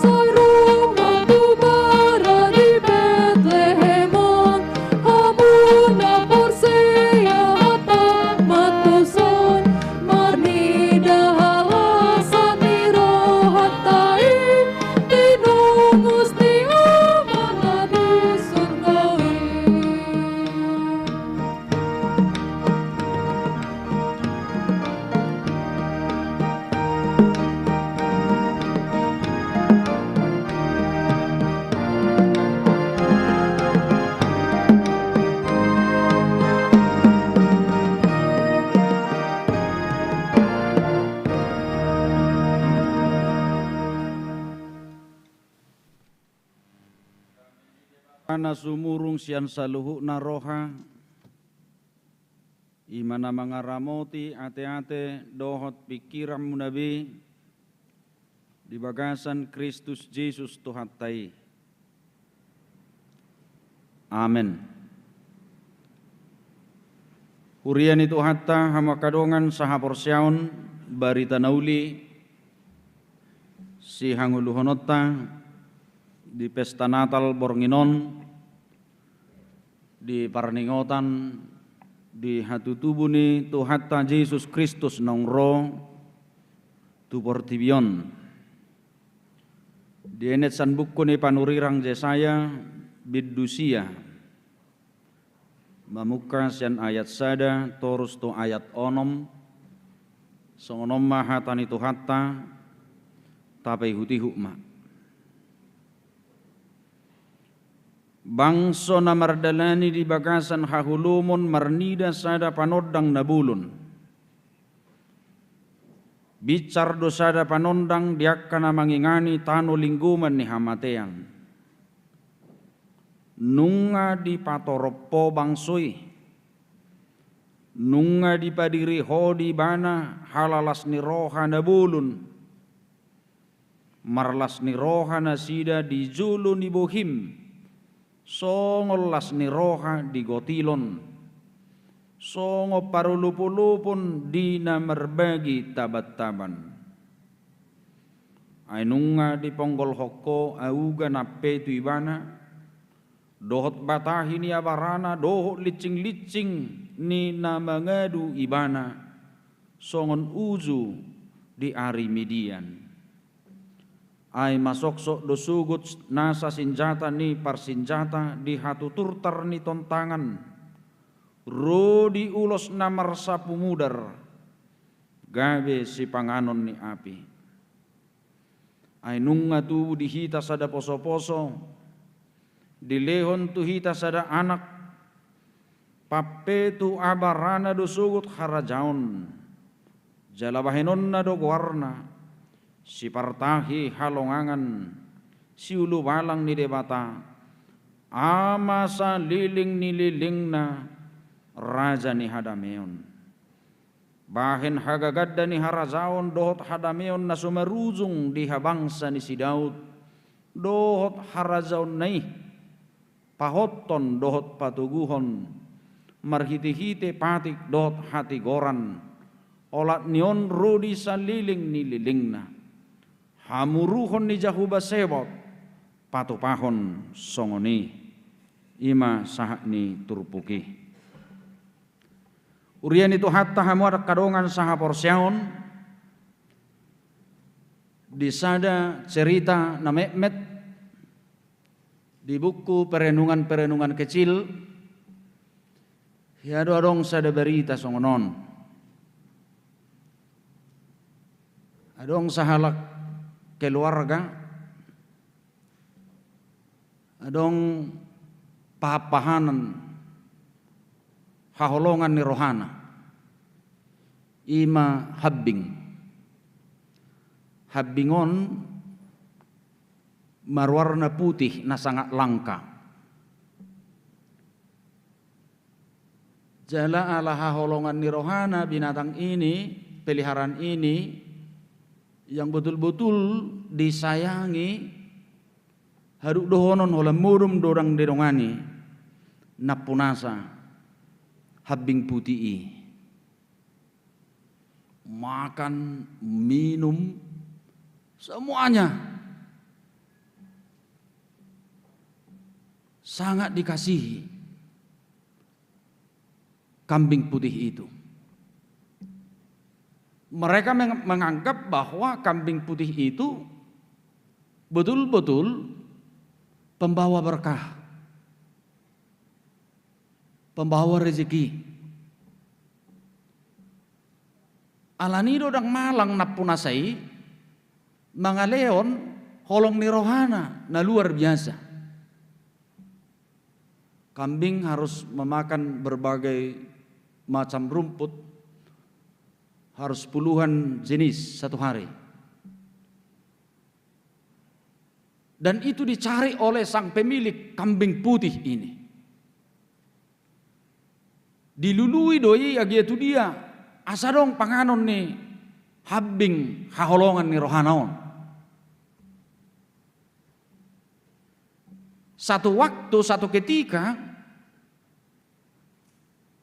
Sai ro ma tu bara di Betlehem on, hamu na porsea, hatop ma tuson, marnida halasan ni rohanta i, tinungos ni Ama na di surgo i. Na sumurung sian saluhutna roha, i ma na mangaramoti ateate dohot pingkiranmuna be di bagasan Kristus Jesus Tuhanta i. Amen. Huria ni Tuhanta, hamu angka dongan sahaporseaon, barita na uli sihangoluhononta di pesta Natal borngin on, di parningotan di hatutubu ni Tuhanta Jesus Kristus naung ro tu portibi on. Dienet sian buku ni panurirang Jesaya, bindu sia, mamungka sian ayat sada torus tu ayat onom. Songon on ma hata ni Tuhanta, tapaihutihut ma. Bangso na mardalani di bagasan haholomon marnida sada panondang na bolon. Binsar do sada panondang di angka na mangingani tano linggoman ni hamatean. Nunga dipatorop ho bangso i, nunga dipadiri ho di ibana halalas ni roha na bolon. Marlas ni roha nasida di jolo ni bohim, songon las ni roha di gotilon, songon parolopolopon di na marbagi tabantaban. Ai nunga diponggolhon ho auga na pe tu ibana, dohot batahi ni abarana, dohot lincinglincingi na mangadu ibana, songon uju di ari Midian. Ai masoksok do sogot nasa sinjata ni parsinjata di hatuturtar ni tontangan, ro di ulos na marsapu mudar, gabe sipanganon ni api. Ai nunga tubu di hita sada posoposo, dilehon tu hita sada anak, pampe tu abarana do sogot harajaon, jala bahenonna do goarna, Sipartahi Halongangan, Siulubalang ni Debata, Ama saleleng ni lelengna, Raja ni hadameon. Bahen hagaganda ni harajaon dohot hadameon na so marujung di habangsa ni si Daud, dohot harajaonna i, pahothon dohot patoguhon, marhitehite patik dohot hatigoran, olat ni on ro di saleleng ni lelengna. Hamuruhon ni Jahowa Sebaot, patupahon songon i. I ma sahat ni turpuk i. Huria ni Tuhanta, hamu angka dongan sahaporseaon, di sada cerita na metmet di buku Perenungan-perenungan Kecil, hea do adong sada barita songon on. Adong sahalak keluarga, adong pahanpahanan haholongan ni rohana, i ma hambing. Hambing on marwarna putih na sangat langka. Jala ala haholongan ni rohana binatang ini, peliharaan ini, yang betul-betul disayangi, hadok dohonon holan modom do ndang didongani nampunasa hambing putih i. Makan, minum, semuanya sangat dikasihi kambing putih itu. Mereka meng-, menganggap bahwa kambing putih itu betul-betul pembawa berkah, pembawa rezeki. Alani do ndang malang nampunasa i mangalehon holong ni rohana na luar biasa. Kambing harus memakan berbagai macam rumput, harus puluhan jenis satu hari. Dan itu dicari oleh sang pemilik kambing putih ini. Dilului do i agia tu dia, asa adong panganon ni hambing haholongan ni rohana on. Satu waktu, satu ketika,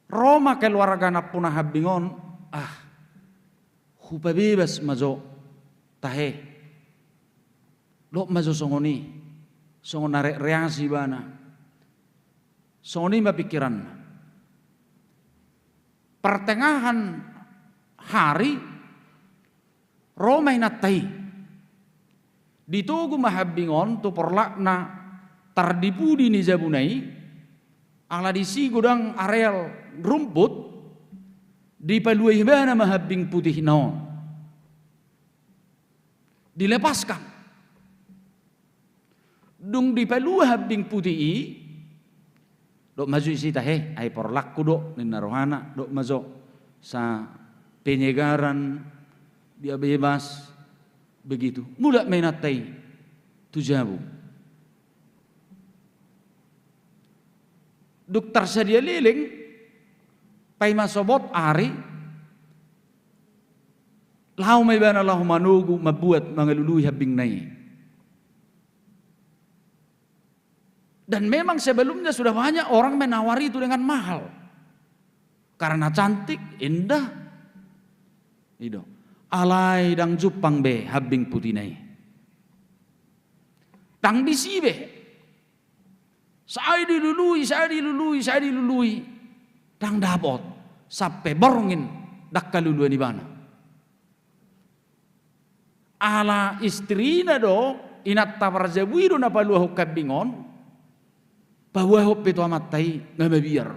ro ma keluarga nampuna hambing on, ah, hupabebas ma jo, tahe. Dok ma jo songon i, songon na re-, reaksi ibana. Songon i ma pikiranna. Pertengahan hari, ro ma inanta i. Ditogu ma hambing on tu porlakna tar di pudi ni jabuna i, ala disi godang areal rumput, dipalua ibana ma hambing putihna on. Dilepaskan. Dung dipalua hambing putih i, dok ma jo isi tahe, ai porlakku do, ninna rohana, dok ma jo, sa penyegaran, dia bebas, begitu. Mulak ma inanta i tu jabu. Dung tarsadia leleng, paima sobot ari, laho ma ibana laho manogu, mambuat, mangalului hambingna i. Dan memang sebelumnya sudah banyak orang menawar itu dengan mahal. Karena cantik, indah. I do. Alai ndang jumpang be hambing putihna i. Ndang disi be. Sai dilului, sai dilului, sai dilului. Ndang dapot. Sampe borngin ndang haluluan ibana. Ala istrina do, inanta parjabu i do na paluahon hambing on, paboahon be tu amanta i, nga mabiar.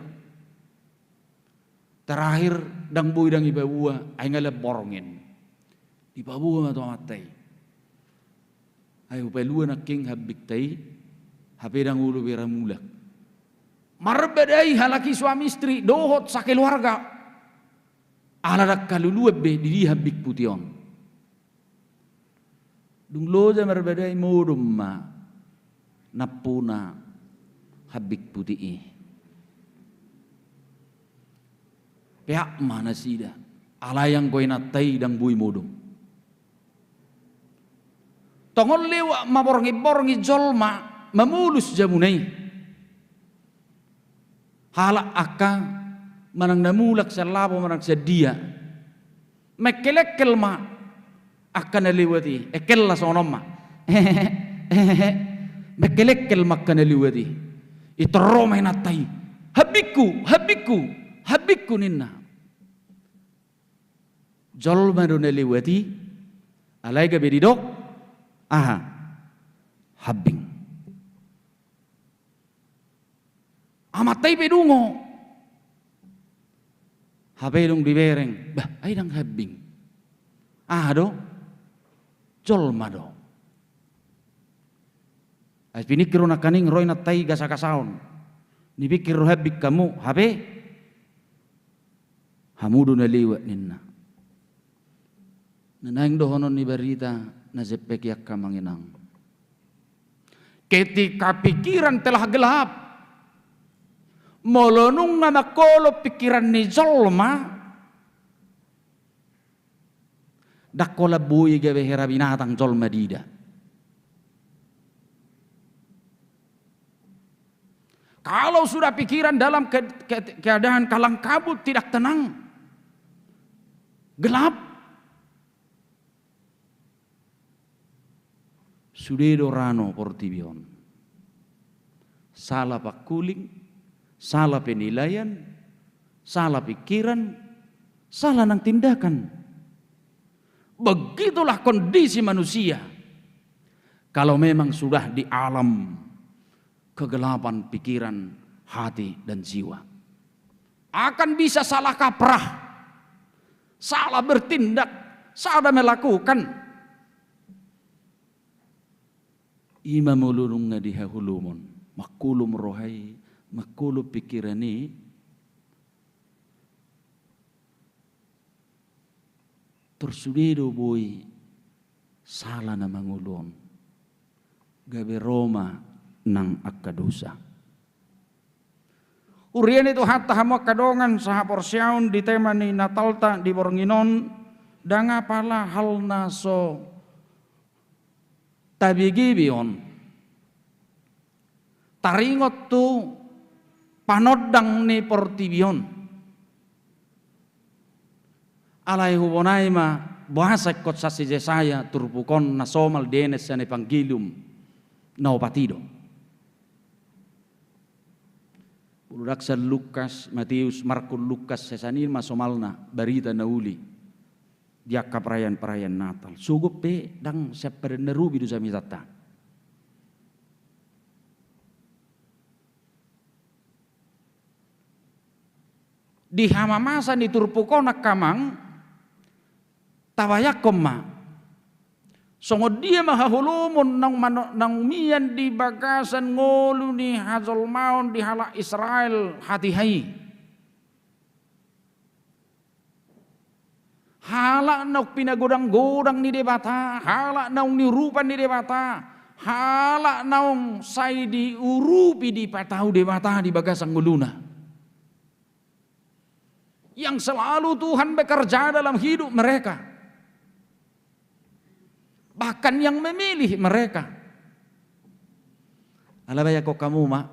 Terakhir, ndang boi ndang dipaboa, ai nga lam borngin. Dipaboa ma tu amanta i. Ai hupalua nangkin hambingta i, hape ndang olo be ra mulak. Marbadai halak i suami istri, dohot sakeluarga. Ala ndang haluluan be di dia hambing putih on. Dung loja marbadai modom ma nampuna hambing putih i. Peak ma nasida, alai anggo inanta i ndang boi modom. Tongon lewat ma borngin-borngin jolma mamolus jabuna i. Halak angka manang na mulak sian lapo manang sian dia. Mengkelengkel ma angka na lewat i, engkelna songon on ma. Mengkelengkel ma angka na lewat i. Itor ro ma inanta i. Hambingku, hambingku, hambingku ninna. Jolma do na lewat i, alai gabe didok, aha? Hambing. Amanta i pe dungo. Hape dung dibereng, bah, ai ndang hambing. Aha do? Jolma do. Ai piningkir do nangkaning ro inanta i gasa-gasaon. Nipingkir do hambing hamu, hape hamu do na lewat ninna. Na naeng dohonon ni barita na jempek i angka amang inang. Ketika pikiran telah gelap, molo nunga mangkolo pikiran ni jolma, ndang holan boi gabe hera binatang jolma diida. Kalau sudah pikiran dalam ke-, ke-, keadaan kalang kabut, tidak tenang, gelap, sude do rano portibi on. Sala pangkuling, sala penilaian, sala pikiran, sala nang tindakan. Begitulah kondisi manusia. Kalau memang sudah di alam kegelapan pikiran, hati, dan jiwa. Akan bisa salah kaprah, salah bertindak, salah melakukan. I ma molo nunga di haholomon, mangkolom roha i, mangkolom pikiran i, tor sude do boi sala na mangolu on. Gabe ro ma nang angka dosa. Huria ni Tuhanta, hamu angka dongan sahaporseaon, di tema ni Natalta di borngin on, ndang apala hal na so tabege be on. taringot tu panondang ni portibi on. Alai hubonai ma boasa ingkon sasi Jesaya turpuk on na somal dienet sian Evangelium na opat i do. Boru daksan Lukas, Mateus, Markus, Lukas, sian i ma somalna barita na uli di angka perayaan-perayaan Natal. Sogot pe ndang sian padan na robi do jamitanta. Di hamamasa ni turpuk on angka amang, tabayangkon ma. Songon dia ma haholomon naung mano-, naung mian di bagasan ngolu ni hajolmaon di halak Israel hatiha i. Halak naung pinagodang-godang ni Debata, halak naung niurupan ni Debata, halak naung sai diurupi, dipatau Debata di bagasan ngoluna. Yang selalu Tuhan bekerja dalam hidup mereka. Bahkan yang memilih mereka. Alai bayangkon hamu ma,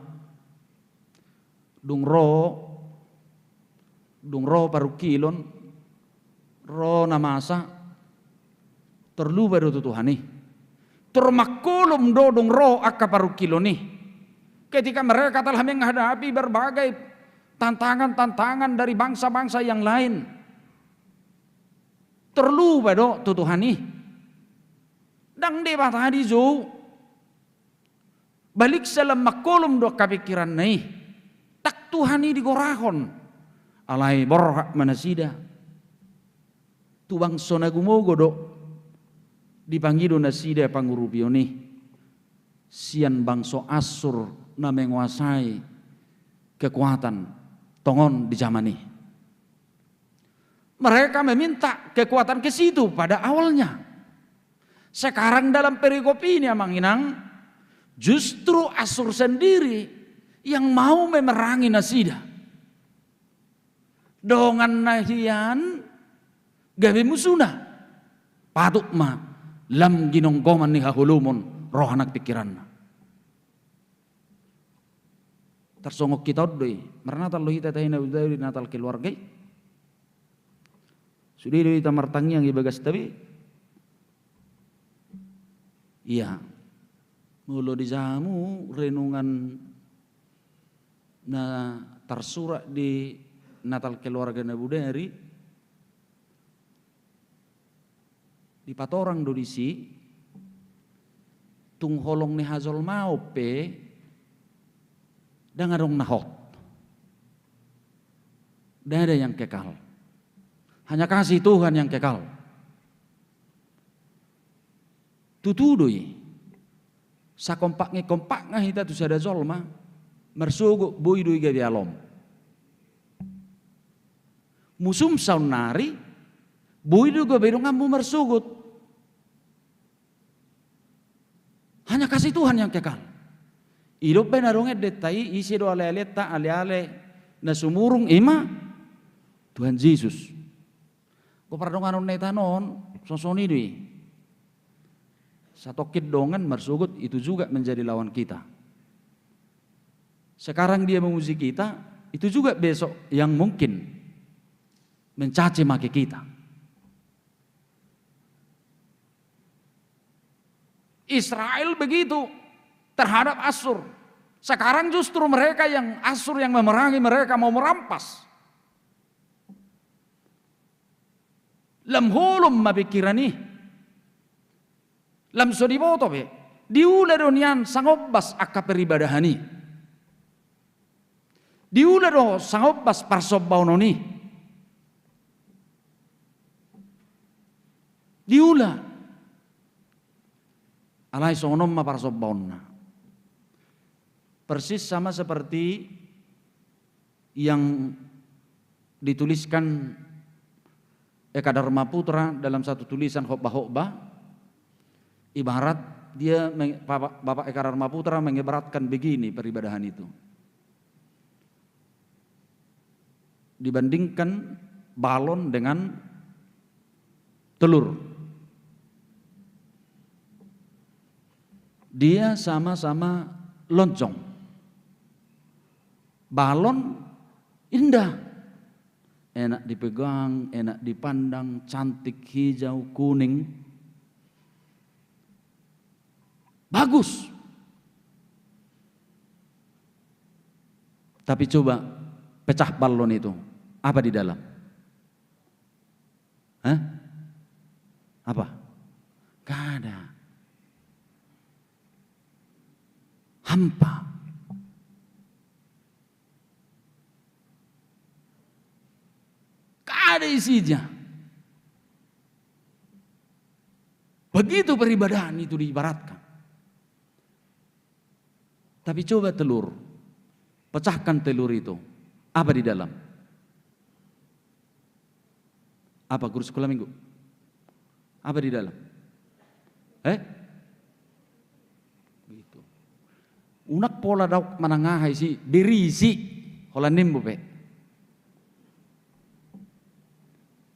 dung ro, dung ro parungkilon, ro na masa, tor lupa do tu Tuhan i. Tor mangkolom do dung ro angka parungkilon i. Ketika mereka telah menghadapi berbagai tantangan-tantangan dari bangsa-bangsa yang lain, tor lupa do tu Tuhan i. Ndang Debata dijou. Baliksa lam mangkolom do angka pingkiranna i. Ndang Tuhan i digorahon. Alai borhat ma nasida tu bangso na gumogo do dipangido nasida pangurupion i sian bangso Assur na menguasai kekuatan tongon di jaman i. Mereka meminta kekuatan ke situ pada awalnya. Sekarang dalam perikop ini, amang inang, justru Assur sendiri yang mau memerangi nasida. Dongan na hian gabe musuna. Patut ma lam ginonggoman ni haholomon roha nang pingkiranna. Tarsongon hita on do i, marnatal do hita tahe na uda di Natal keluarga i. Sude do hita martangiang i bagasta be. Ia, molo dijaha hamu renungan na tarsurat di Natal keluarga na bodari, dipatorang do disi, tung holong ni hajolmaon pe ndang adong na hot. Ndada yang kekal. Hanya kasih Tuhan yang kekal. Tutu do i. Sakompakna-kompakna hita tu sada jolma, marsogot boi do i gabe alom. Musum saonnari, boi do gabe donganmu marsogot. Hanya kasih Tuhan yang kekal. Idop baen adong endenta i, ise do ale-alenta, ale-ale na sumurung, ima Tuhan Jesus. Anggo pardonganon na hita on, songon i do i. Satongkin dongan marsogot itu juga menjadi lawan kita. Sekarang dia memuji kita, itu juga besok yang mungkin mencaci maki kita. Israel begitu terhadap Assur. Sekarang justru mereka yang, Assur yang memerangi mereka, mau merampas. Lam holom ma pingkiran i. Lam so diboto be. Diula do nian sangombas angka peribadahan i. Diula do sangombas parsombaonon i. Diula. Alai songon on ma parsombaonna. Persis sama seperti yang dituliskan Eka Dharma Putra dalam satu tulisan khotbah-khotbah, ibarat dia meng-, Bapak, Bapak Eka Dharma Putra mengibaratkan begini peribadahan itu. Dibandingkan balon dengan telur. Dia sama-sama lonjong. Balon indah, enak dipegang, enak dipandang, cantik, hijau, kuning. Bagus. Tapi coba pecah balon itu, apa di dalam? Hah? Apa? Gak ada. Hampa. Gak ada isinya. Begitu peribadahan itu diibaratkan. Tapi coba telur, pecahkan telur itu, apa di dalam? Apa guru sekolah minggu? Apa di dalam? Eh? Begitu. Unang pola daok manang aha isi, berisi. Holan nimmu pe.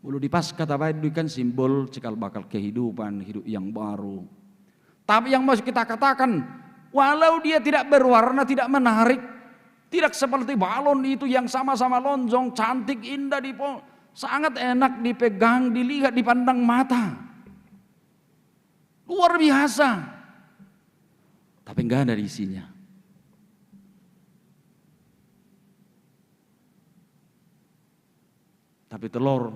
Molo di Paskah tabaen do i kan simbol cikal bakal kehidupan, hidup yang baru. Tapi yang mau kita katakan, walau dia tidak berwarna, tidak menarik, tidak seperti balon itu yang sama-sama lonjong, cantik, indah, dipo-, sangat enak dipegang, dilihat, dipandang mata. Luar biasa. Tapi nggak ada isinya. Tapi telur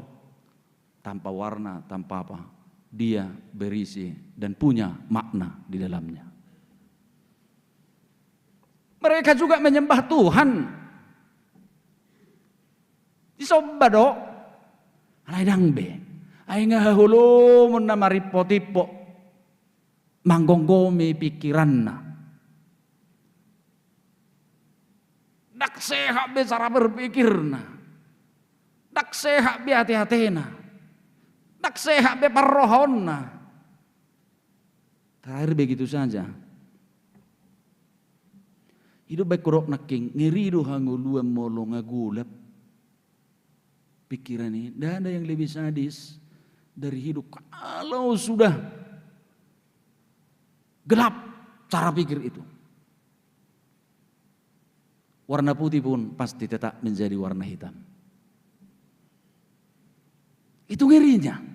tanpa warna, tanpa apa, dia berisi dan punya makna di dalamnya. Mereka juga menyembah Tuhan. Disomba do. Alai ndang be. Ai nga haholomon na marimpot-impot. Manggomgomi pikiranna. Ndang sehat be cara berpikirna. Ndang sehat be ate-atena. Ndang sehat be parrohaonna. Terakhir begitu saja. Hidup baik kodok nangkin, ngeri do hangoluan molo nga golap pikiran i. Nggak ada yang lebih sadis dari hidup kalau sudah gelap cara pikir itu. Warna putih pun pasti tetap menjadi warna hitam. Itu ngerinya.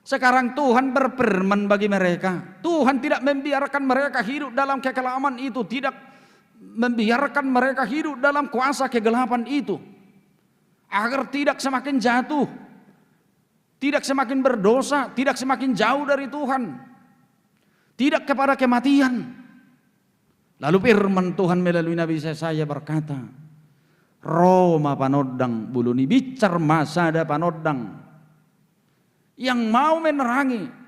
Sekarang Tuhan berfirman bagi mereka. Tuhan tidak membiarkan mereka hidup dalam kekelaman itu, tidak membiarkan mereka hidup dalam kuasa kegelapan itu. Agar tidak semakin jatuh, tidak semakin berdosa, tidak semakin jauh dari Tuhan, tidak kepada kematian. Lalu firman Tuhan melalui Nabi Yesaya berkata, ro ma panondang bolon i, binsar ma sada panondang yang mau menerangi.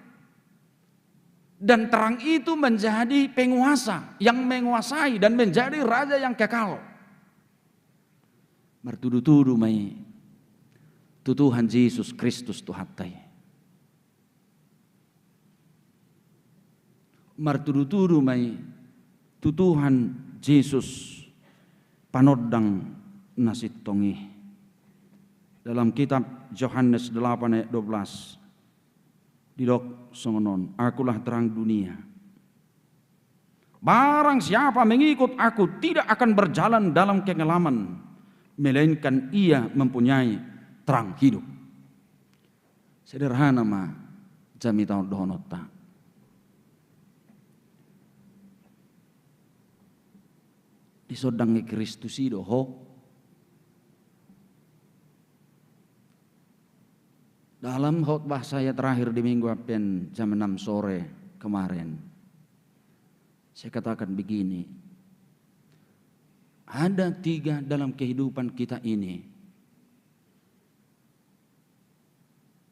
Dan terang itu menjadi penguasa, yang menguasai dan menjadi raja yang kekal. Martudu-tudu ma i tu Tuhan Jesus Kristus Tuhanta i. Martudu-tudu ma i tu Tuhan Jesus panondang na sintong i. Dalam kitab Johannes delapan ayat dua belas, didok songon on, "Akulah terang dunia. Barang siapa mengikut Aku tidak akan berjalan dalam kegelapan, melainkan ia mempunyai terang hidup." Sederhana ma jamita on dohononta. Disondang ni Kristus i do ho. Dalam khotbah saya terakhir di Minggu Advent jam enam sore kemarin, saya katakan begini, ada tiga dalam kehidupan kita ini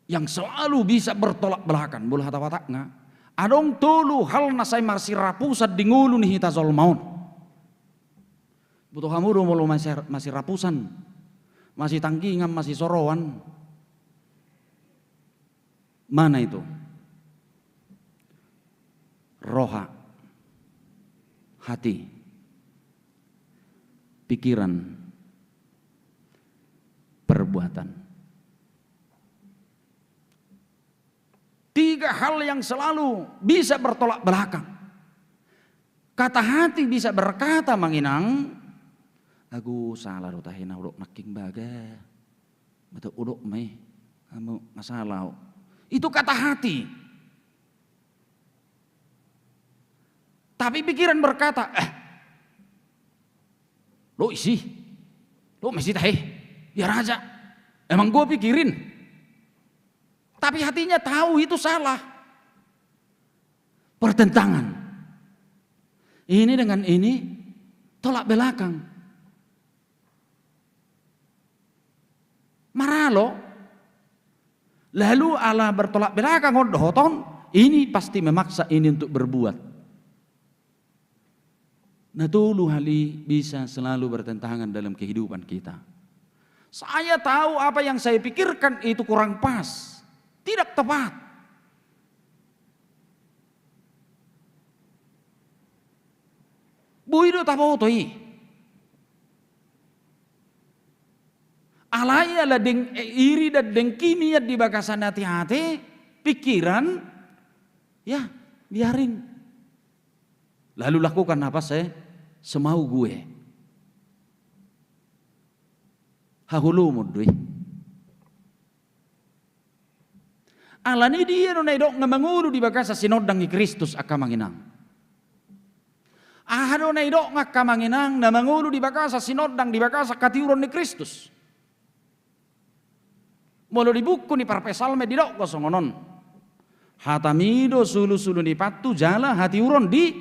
yang selalu bisa bertolak belakang. Molo hata Batak nga, adong tolu hal na sai marsirapusan di ngolu ni hita jolma on. Boto hamu do molo masi-, masirapusan, masitanggingan, masisoroan. Mana itu? Roha, hati, pikiran, perbuatan. Tiga hal yang selalu bisa bertolak belakang. Kata hati bisa berkata, Amang Inang, "Ago, sala do tahe na hudok nangkin baga. Mata hudok ma i, amu, nga sala ho." Itu kata hati. Tapi pikiran berkata, "Eh, lo isi, lo mesti tahe, biar aja. Emang gua pikirin." Tapi hatinya tahu itu salah. Pertentangan. Ini dengan ini tolak belakang. Maralo. Lalu ala bertolak belakang on dohot on, ini pasti memaksa ini untuk berbuat. Na tolu hal i bisa selalu bertentangan dalam kehidupan kita. Saya tahu apa yang saya pikirkan itu kurang pas, tidak tepat. Boi do taboto i. Alai ala deng, eh, iri dan dengki nian di bagasan hatiate, pikiran, ya, biarin. Lalu lakukan apa se, semau gue. Haholomon do i. Alani dia do na nidok nga mangolu di bagasan sinondang ni Kristus, angka Amang Inang? Aha do na nidok nga, angka Amang Inang, na mangolu di bagasan sinondang, di bagasan hatiuron ni Kristus? Molo di buku ni Parpsalmen didok do songon on: Hatami do sulusulu ni pantu jala hatiuron di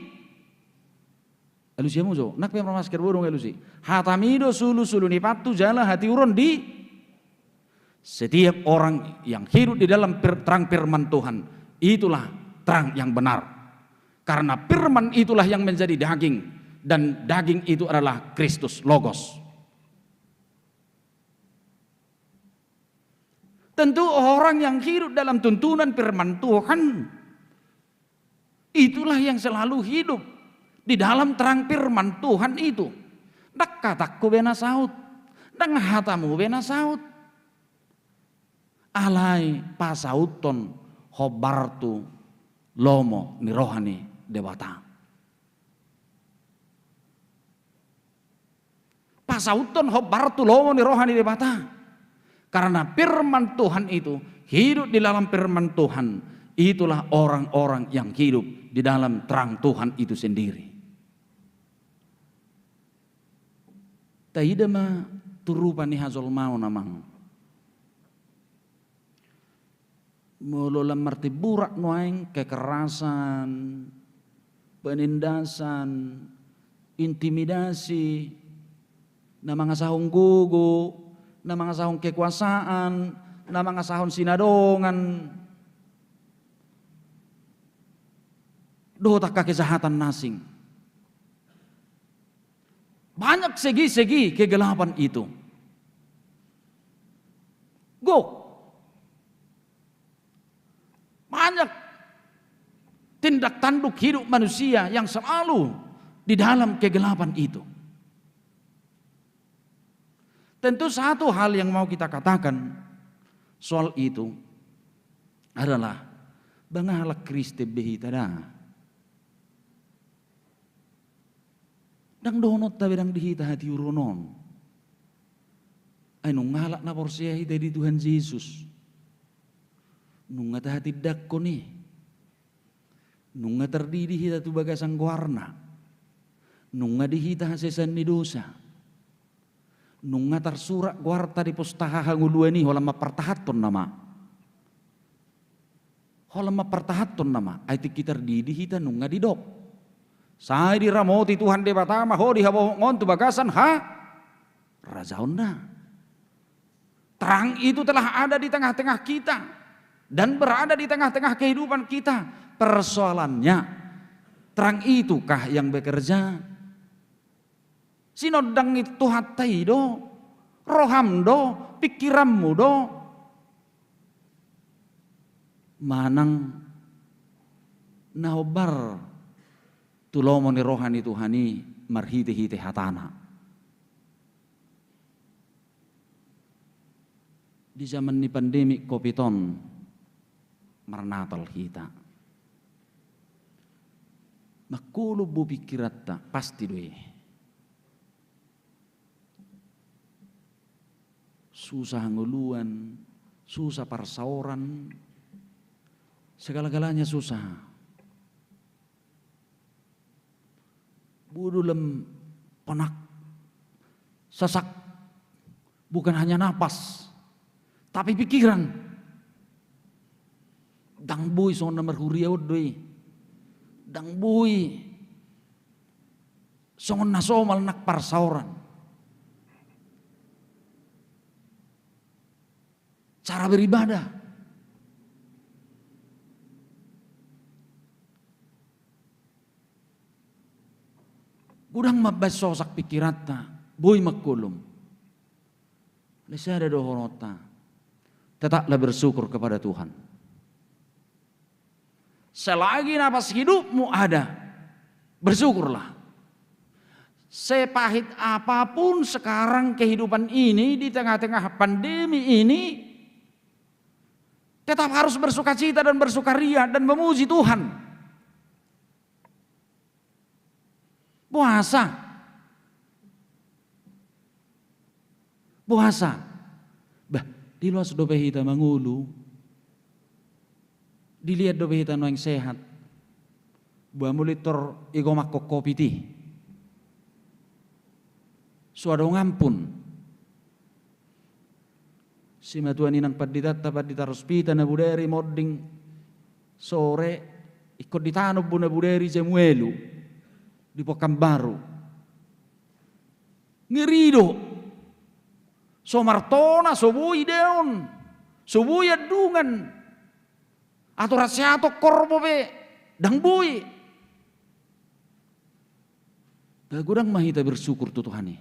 Alusi hamu jo, nang pe marmasker, boi do nga alusi. Hatami do sulusulu ni pantu jala hatiuron di. Setiap orang yang hidup di dalam fir-, terang firman Tuhan, itulah terang yang benar. Karena firman itulah yang menjadi daging, dan daging itu adalah Kristus, Logos. Tentu orang yang hidup dalam tuntunan firman Tuhan, itulah yang selalu hidup di dalam terang firman Tuhan itu. Ndang hatangku be na saut, ndang hatamu be na saut. Alai pasauthon hombar tu lomo ni roha ni Debata. Pasauthon hombar tu lomo ni roha ni Debata. Karena firman Tuhan itu, hidup di dalam firman Tuhan, itulah orang-orang yang hidup di dalam terang Tuhan itu sendiri. Taida ma tu rupa ni hajolmaon, Amang. Molo lam martimburak nuaeng kekerasan, penindasan, intimidasi, na mangasahon gogo, na mangasahon kekuasaan, na mangasahon sinadongan, dohot angka kejahatan na asing. Banyak segi-segi kegelapan itu. Gok. Banyak tindak tanduk hidup manusia yang selalu di dalam kegelapan itu. Tentu satu hal yang mau kita katakan soal itu adalah, ndang halak Kristen be hita da. Ndang dohononta be ndang di hita hatiuron on. Ai nunga halak na porsea hita di Tuhan Jesus. Nunga tahatindangkon i. Nunga tardidi hita tu bagasan goarna. Nunga di hita hasesaan ni dosa. Nunga tarsurat goarta di pos hahangoluan i, holan mampartahanhon nama. Holan mampartahanhon nama, ai tingki tardidi hita nunga didok. Sai diramoti Tuhan Debata ma ho di habobot on tu bagasan harajaonna. Terang itu telah ada di tengah-tengah kita dan berada di tengah-tengah kehidupan kita. Persoalannya, terang itukah yang bekerja? Sinondang ni Tuhanta i do, roham do, pikiranmu do, manang na hombar tu lomo ni roha ni Tuhan i marhite-hite hatana. Di zaman ni pandemi covid on, marnatal hita. Mangkolom bo pikiranta, pasti do i. Susah hangoluan, susah parsaoran, segala-galanya susah. Boi do lam panak, sasak, bukan hanya napas, tapi pikiran. Ndang boi songon na marhuria on do i. Ndang boi songon na somal nang parsaoran. Cara beribadah. Godang mambahen sosak pikiranta, boi mangkolom. Alai sada do dohononta, tetaplah bersyukur kepada Tuhan. Selagi napas hidupmu ada, bersyukurlah. Sepahit apapun sekarang kehidupan ini di tengah-tengah pandemi ini, tetap harus bersukacita dan bersukaria dan memuji Tuhan. Boasa? Boasa? Bah, diloas dope hita mangolu. Dilehon dope hita nuaeng sehat. Boha molo pintor igomanhon Covid i? So adong ampun. Simatua ni nang panditanta, Pandita Rospita Nabodari, monding sore ingkon ditanom bo Nabodari jamu ualu di Pekanbaru. Ngeri do. So martona, so boi daon, so boi andungan. Aturan sehat on horbo pe ndang boi. Bah, godang ma hita bersyukur tu Tuhan i.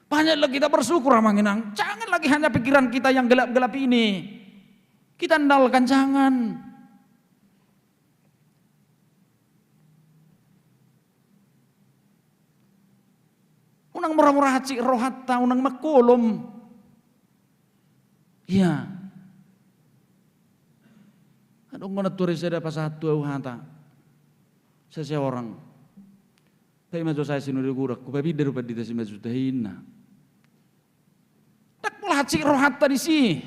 Banyaklah kita bersyukur, Amang Inang. Jangan lagi hanya pikiran kita yang gelap-gelap ini kita andalkan, jangan. Unang mura-mura hansit rohanta, unang mangkolom. Ia. Adong do na tuari sada pasahat tu ahu hata. Saseorang. Paima jo sae sinodogurang, hupapinda do Pandita Simanjuntak i, ninna. Ndang pola hansit rohanta disi.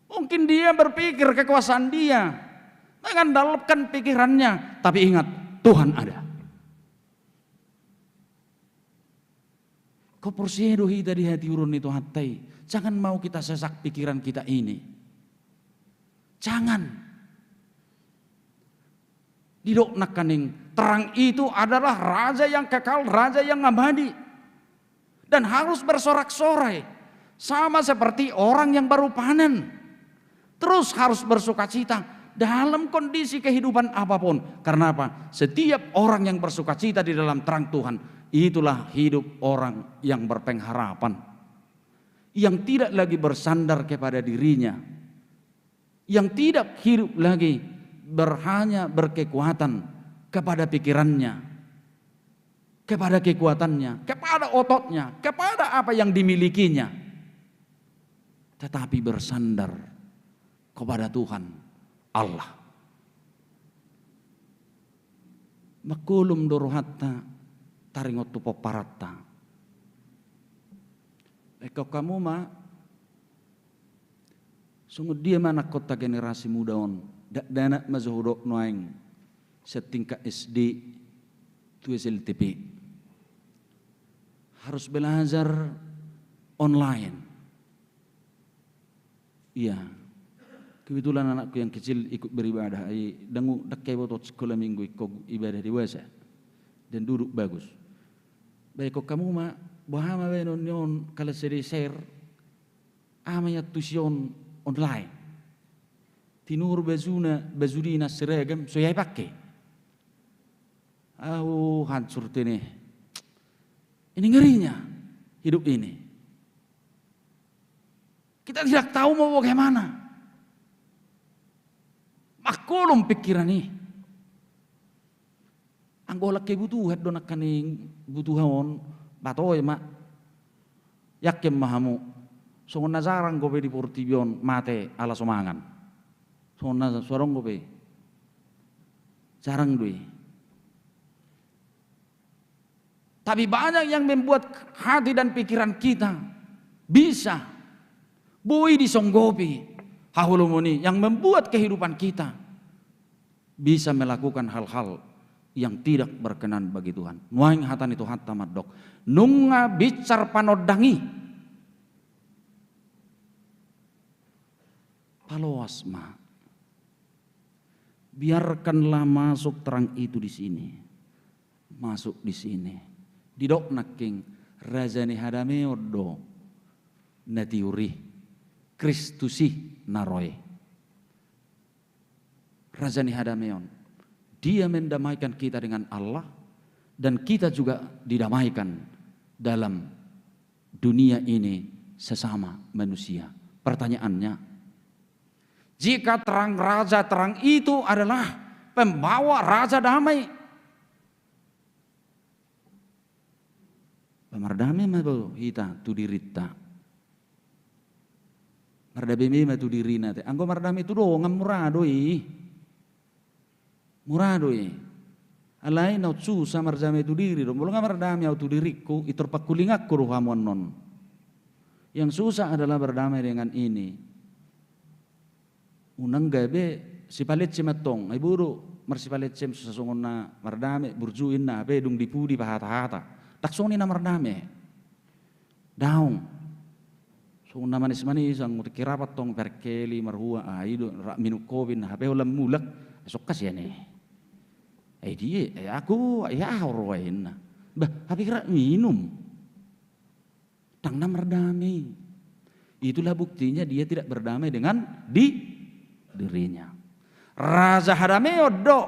Mungkin dia berpikir kekuasaan dia, mengandalkan pikirannya, tapi ingat, Tuhan ada. Ingkon porsea do hita di hatiuron ni Tuhanta i. Jangan mau kita sesak pikiran kita ini. Jangan. Didok nangkaning, terang itu adalah raja yang kekal, raja yang abadi. Dan harus bersorak-sorai, sama seperti orang yang baru panen. Terus harus bersukacita dalam kondisi kehidupan apapun. Karena apa? Setiap orang yang bersukacita di dalam terang Tuhan, itulah hidup orang yang berpengharapan, yang tidak lagi bersandar kepada dirinya, yang tidak hidup lagi berhanya berkekuatan kepada pikirannya, kepada kekuatannya, kepada ototnya, kepada apa yang dimilikinya, tetapi bersandar kepada Tuhan Allah. Mangkolom do rohanta taringot tu pomparanta. Ingkon hamu ma, songon dia ma nangkonta generasi muda on, dakdanak ma jo hudok nuaeng, sian tingkat S D tu S L T P. Harus belajar online. Iya. Kebetulan anakku yang kecil ikut beribadah, ai ndang u-, ndang hea iboto sekolah minggu, ingkon ibadah dewasa. Dan duduk bagus. Baen hamu ma, boha ma baenon ni on, kalas ede share, aha ma iantusi on online. Tinuhor bajuna, baju dinas seragam, so hea ipake. Ahu hancur tene. Ini ngerinya hidup ini. Kita tidak tahu mau bagaimana. Mangkolom pikiran i. Anggo holan kebutuhan do nangkaning butuha on, ba toe ma. Yakin ma hamu. Songon na jarang dope di portibi on mate ala so mangan. Songon na so adong dope. Jarang do i. Tapi banyak yang membuat hati dan pikiran kita bisa, boi disonggopi haholomon i, yang membuat kehidupan kita bisa melakukan hal-hal yang tidak berkenan bagi Tuhan. Nuaeng hata ni Tuhanta mandok, nunga binsar panondang i, paloas ma. Biarkanlah masuk terang itu di sini. Masuk di sini. Didok nangkin, raja ni hadameon do na tiur i, Kristus i na ro i. Raja ni hadameon. Dia mendamaikan kita dengan Allah, dan kita juga didamaikan dalam dunia ini sesama manusia. Pertanyaannya, jika terang raja terang itu adalah pembawa raja damai, ba mardame ma do hita tu dirinta? Mardame ma tu dirina te. Anggo mardame tu dongan, mura do i. Mura do i. Alai naung susa mardame tu diri do. Molo nga mardame au tu diringku, i tor pangkulinganku do hamu annon. Yang susah adalah berdamai dengan ini. Unang gabe sipaletsi ma antong. Ai bodo marsipaletsi, susa songon na mardame, burju inna, hape dung di pudi pahatahata. Ndang songon i na mardame. Daong. Songon na manismanis, anggo tingki rapat tong perkeli marhua, ah, i do, rap minum kopi na, hape holan mulak, ai songon hasian i. Ai dia, ai aku, ai aha ro ai inna. Bah, hape rap minum. Ndang na mardame. Itulah buktinya dia tidak berdamai dengan di dirinya. Raja hadameon do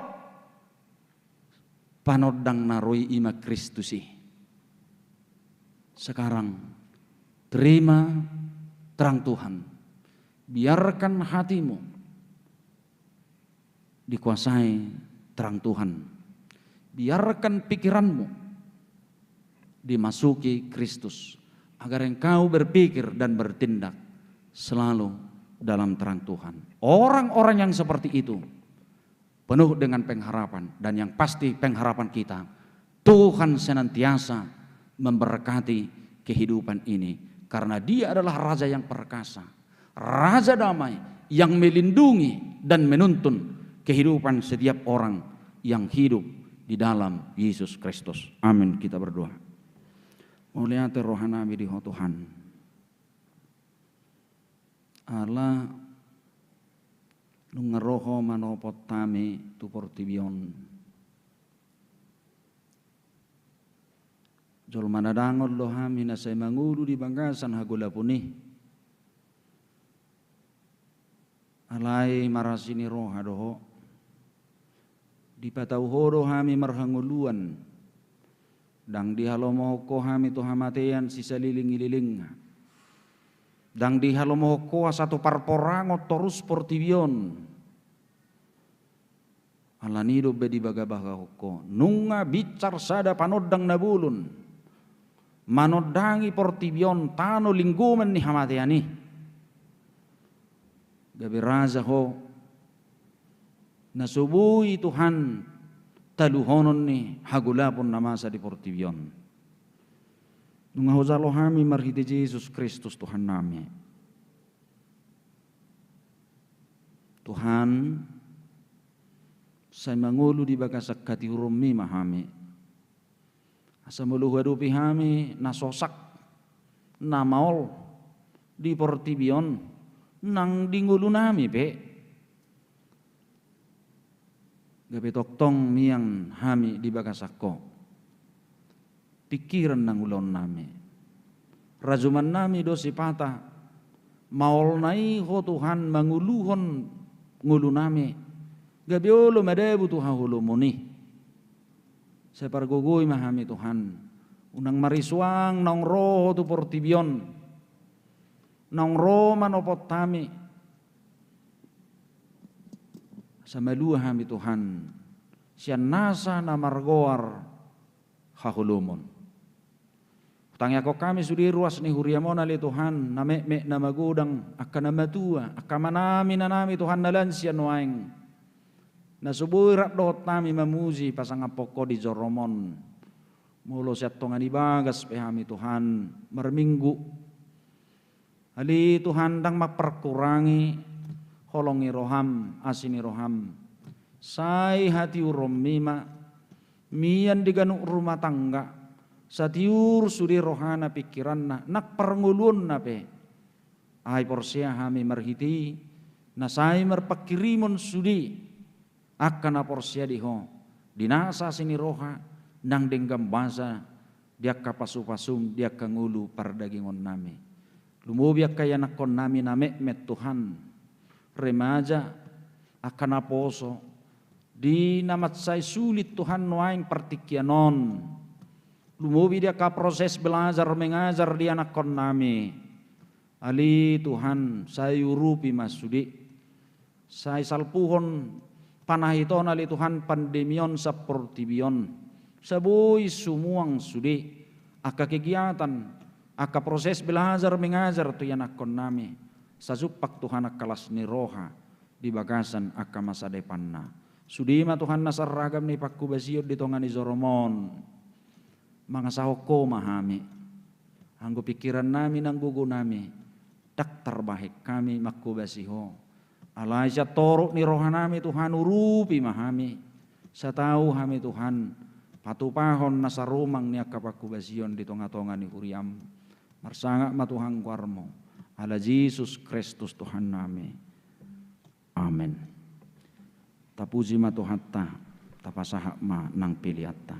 panondang na ro i, i ma Kristus i. Sekarang terima terang Tuhan. Biarkan hatimu dikuasai terang Tuhan. Biarkan pikiranmu dimasuki Kristus, agar engkau berpikir dan bertindak selalu dalam terang Tuhan. Orang-orang yang seperti itu penuh dengan pengharapan, dan yang pasti pengharapan kita, Tuhan senantiasa memberkati kehidupan ini, karena Dia adalah Raja yang perkasa, Raja damai yang melindungi dan menuntun kehidupan setiap orang yang hidup di dalam Yesus Kristus. Amin. Kita berdoa. Mauliate rohanami di Ho Tuhan. Ala nunga ro Ho manopot hami tu portibi on. Jolma na dangol do hami na sai mangolu di bagasan hagolapon i. Alai marasi ni roha do Ho. Dipatau Ho do hami marhangoluan. Ndang dihalomohon Ho hami tu hamatean sisaliling-ililingna. Ndang dihalomohon Ho asa tu parporangon torus portibi on. Alani i do umbahen dibagabagahon Ho. Nunga binsar sada panondang na bolon manondangi portibi on, tano linggoman ni hamatean i. Gabe Raja Ho na so boi Tuhan taluhonon ni hagolapon na masa di portibi on. Nunga hujalo hami marhite Jesus Kristus Tuhannami. Tuhan, sai mangolu di bagasan hatiuronmi ma hami. Asa molo huadopi hami na sosak, na maol di portibi on, nang di ngolunami pe, gabe tongtong mian hami di bagasan Ho. Pingkiran nang ulaonnami, rajumannami do sipata, maolna i Ho Tuhan mangoluhon ngolunami, gabe olo madabu tu haholomon i. Sai pargogoi ma hami Tuhan, unang marisuang naung ro Ho tu portibi on, naung ro manopot hami. Asa malua hami Tuhan sian nasa na margoar haholomon. Hutangiangkon hami sude ruas ni huriam on ale Tuhan, na metmet na magodang, angka na matua, angka amanami, inanami Tuhan na lansia nuaeng. Na so boi rap dohot hami mamuji pasangaphon Ho di jorom on. Molo sian tonga ni bagas pe hami Tuhan marminggu. Ale Tuhan, ndang mamparkurangi holong ni roham, asi ni roham. Sai hatiuronmi ma, mian di ganup rumah tangga, satiur sude rohana pingkiranna, nang parngoluonna pe. Ai porsea hami marhite i, na sai marpangkirimon sude, angka na porsea di Ho, di nasa asi ni roha, nang denggan basa, di angka pasupasum, di angka ngolu pardagingonnami. Lumobi angka ianakkonnami na metmet Tuhan, remaja, angka naposo, di na mansai sulit Tuhan nuaeng partingkian on. Lumobi di angka proses belajar mengajar di ianakkonnami. Ale Tuhan, sai urupi ma sude. Sai salpuhon panahit on ale Tuhan pandemi on saportibi on. Sai boi sumuang sude. Angka kegiatan, angka proses belajar mengajar tu ianakkonnami. Sai jumpang Tuhan angka las ni roha di bagasan angka masa depanna. Sude ma Tuhan nasa ragam ni panghobasion di tonga ni jorom on. Mangasahon Ho ma hami. Anggo pingkirannami nang gogonami, ndang tarbahen hami manghobasi Ho. Alai sian torop ni rohanami Tuhan urupi ma hami. Sai tau hami Tuhan, patupahon nasa rumang ni angka panghobasion di tongatonga ni huriam. Marsangap ma Tuhan goarmu. Ala Jesus Kristus Tuhannami. Amen. Tapuji ma Tuhanta, tapasahat ma nang peleanta.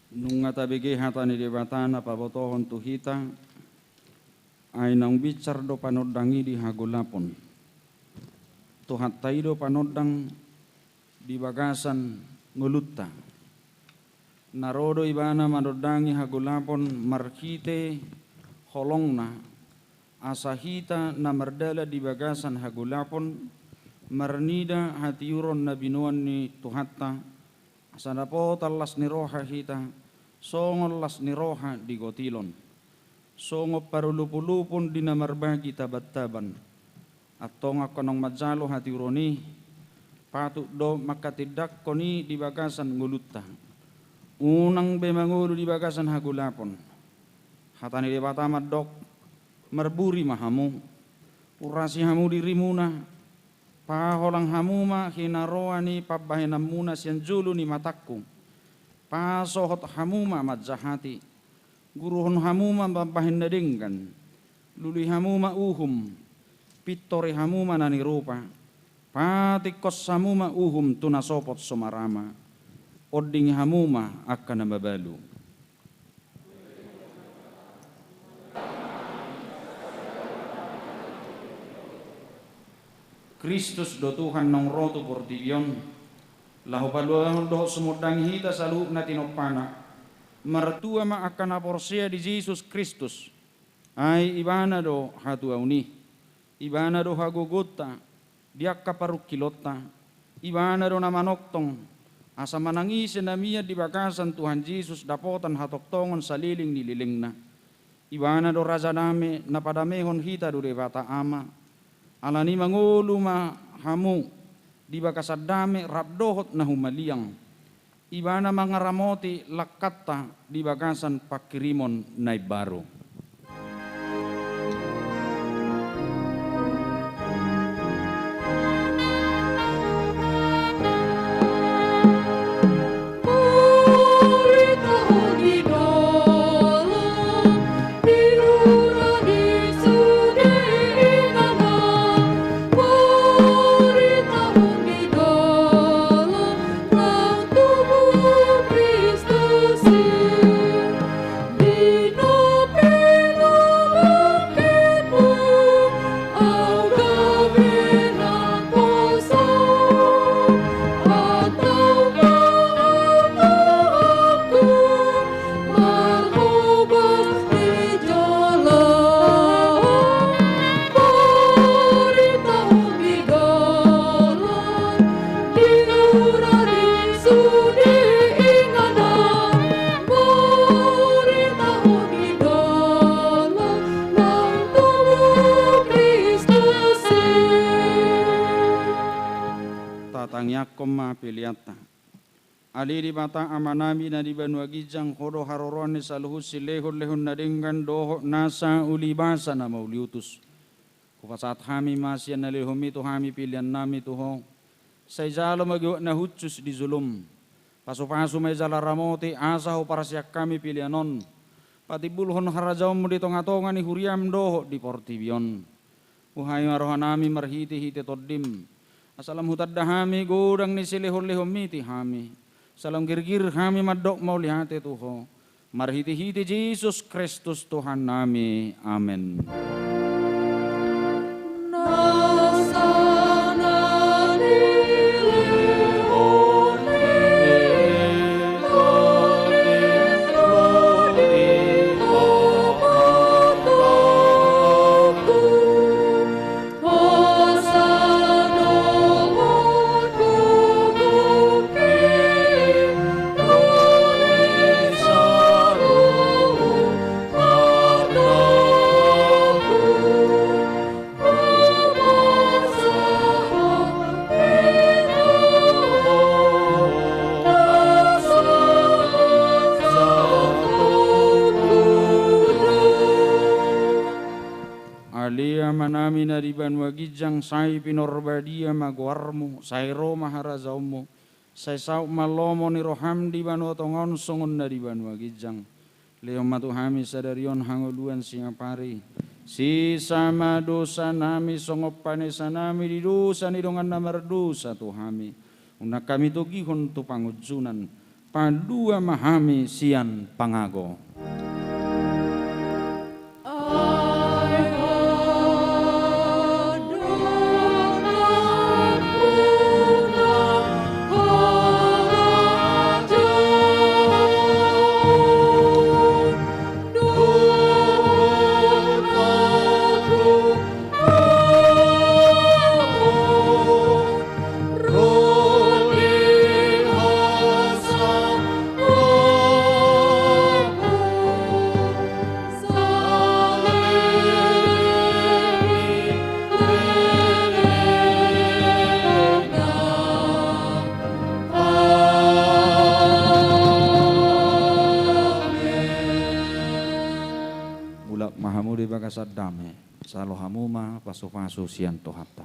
Nunga tabege hata ni Debata na pabotohon tu hita, ai naung binsar do panondang i di hagolapon. Tuhanta i do panondang di bagasan ngolunta. Na ro do Ibana manondangi hagolapon marhite holongna, asa hita na mardalan di bagasan hagolapon, marnida hatiuron na binoan ni Tuhanta, asa dapotan las ni roha hita, songon las ni roha di gotilon, songon parolopolopon di na marbagi tabantaban. Antong angka naung manjalo hatiuron i, patut do manghatindanghon i di bagasan ngolunta. Unang be mangolu di bagasan hagolapon. Hata ni Debata mandok, marburi ma hamu, urasi hamu dirimuna, paholang hamu ma hinaroan ni pambahenanmuna sian jolo ni matangku, pasohot hamu ma manjahati, guruhon hamu ma mambahen na denggan, lului hamu ma uhum, pintori hamu ma na nirupa, patingkos hamu ma uhum tu na sopot so marama, ondingi hamu ma angka na mabalu. Kristus do Tuhan naung ro tu portibi on, laho paluahon dohot sumondangi hita saluhutna tinompana. Martua ma angka na porsea di Jesus Kristus. Ai Ibana do hatuaon i, Ibana do hagogoonta di angka parungkilonta, Ibana do na manongtong, asa manang ise na mian di bagasan Tuhan Jesus dapotan hatongtongon saleleng ni lelengna. Ibana do Raja Dame na padamehon hita tu Debata Ama. Alani mangolu ma hamu di bagasan dame rap dohot na humaliang. Ibana mangaramoti langkanta di bagasan panghirimon na imbaru. Tatangiangkon ma peleanta. Ale Debata Amanami na di banua ginjang, Ho do haroroan ni saluhut silehonlehon na denggan dohot nasa ulibasa na mauliutus. Hupasahat hami ma sian na nilehonMi tu hami peleannami tu Ho. Sai jalo ma gokhon na hushus di joloM. Pasupasu ma i jala ramoti asa huparsian hami pelean on. Patimbulhon harajaonMu di tongatonga ni huriaM dohot di portibi on. Buhai ma rohanami marhitehite TondiM. Asa lam hutanda hami godang ni silehonlehonMi tu hami. Asa lam girgir hami mandok mauliate tu Ho. Marhitehite Jesus Kristus Tuhannami. Amen. Ale Amanami na di banua ginjang, sai pinarbadia ma goarMu, sai ro ma harajaonMu, sai saut ma lomo ni rohaM di banua tonga on songon na di banua ginjang. Lehon ma tu hami sadari on hangoluan siapari. Sesa ma dosanami songon panesanami di dosa ni dongan na mardosa tu hami. Unang hami togihon tu pangunjunan, Palua ma hami sian pangago. Mulak ma hamu di bagasan dame, jalo hamu ma pasupasu sian Tuhanta.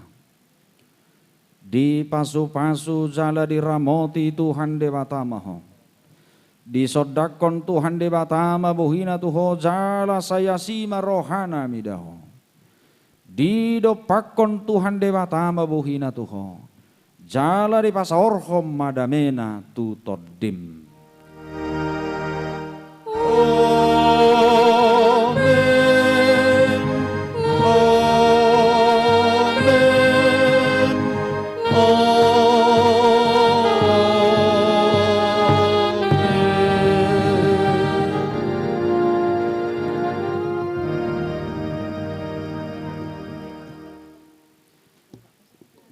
Dipasupasu jala diramoti Tuhan Debata ma ho. Disondangkon Tuhan Debata ma bohina tu ho jala sai asi ma rohana mida ho. Didompakkon Tuhan Debata ma bohina tu ho jala dipasaorhon ma damena tu tondim. Amen. Amen. Amen.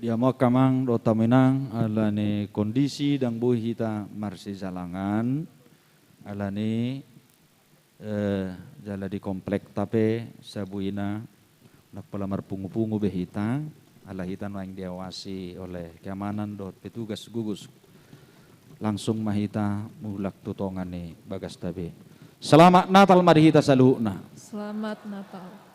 Dia mo angka amang dohot hamu inang, ala ni kondisi ndang boi hita marsijalangan, ala ni, eh, jala di komplekta pe sabuina ndang pola marpungupungu be hita, ala hita nuaeng diawasi oleh keamanan dohot petugas gugus. Langsung ma hita mulak tu tonga ni bagasta be. Selamat Natal ma di hita saluhutna. Selamat Natal.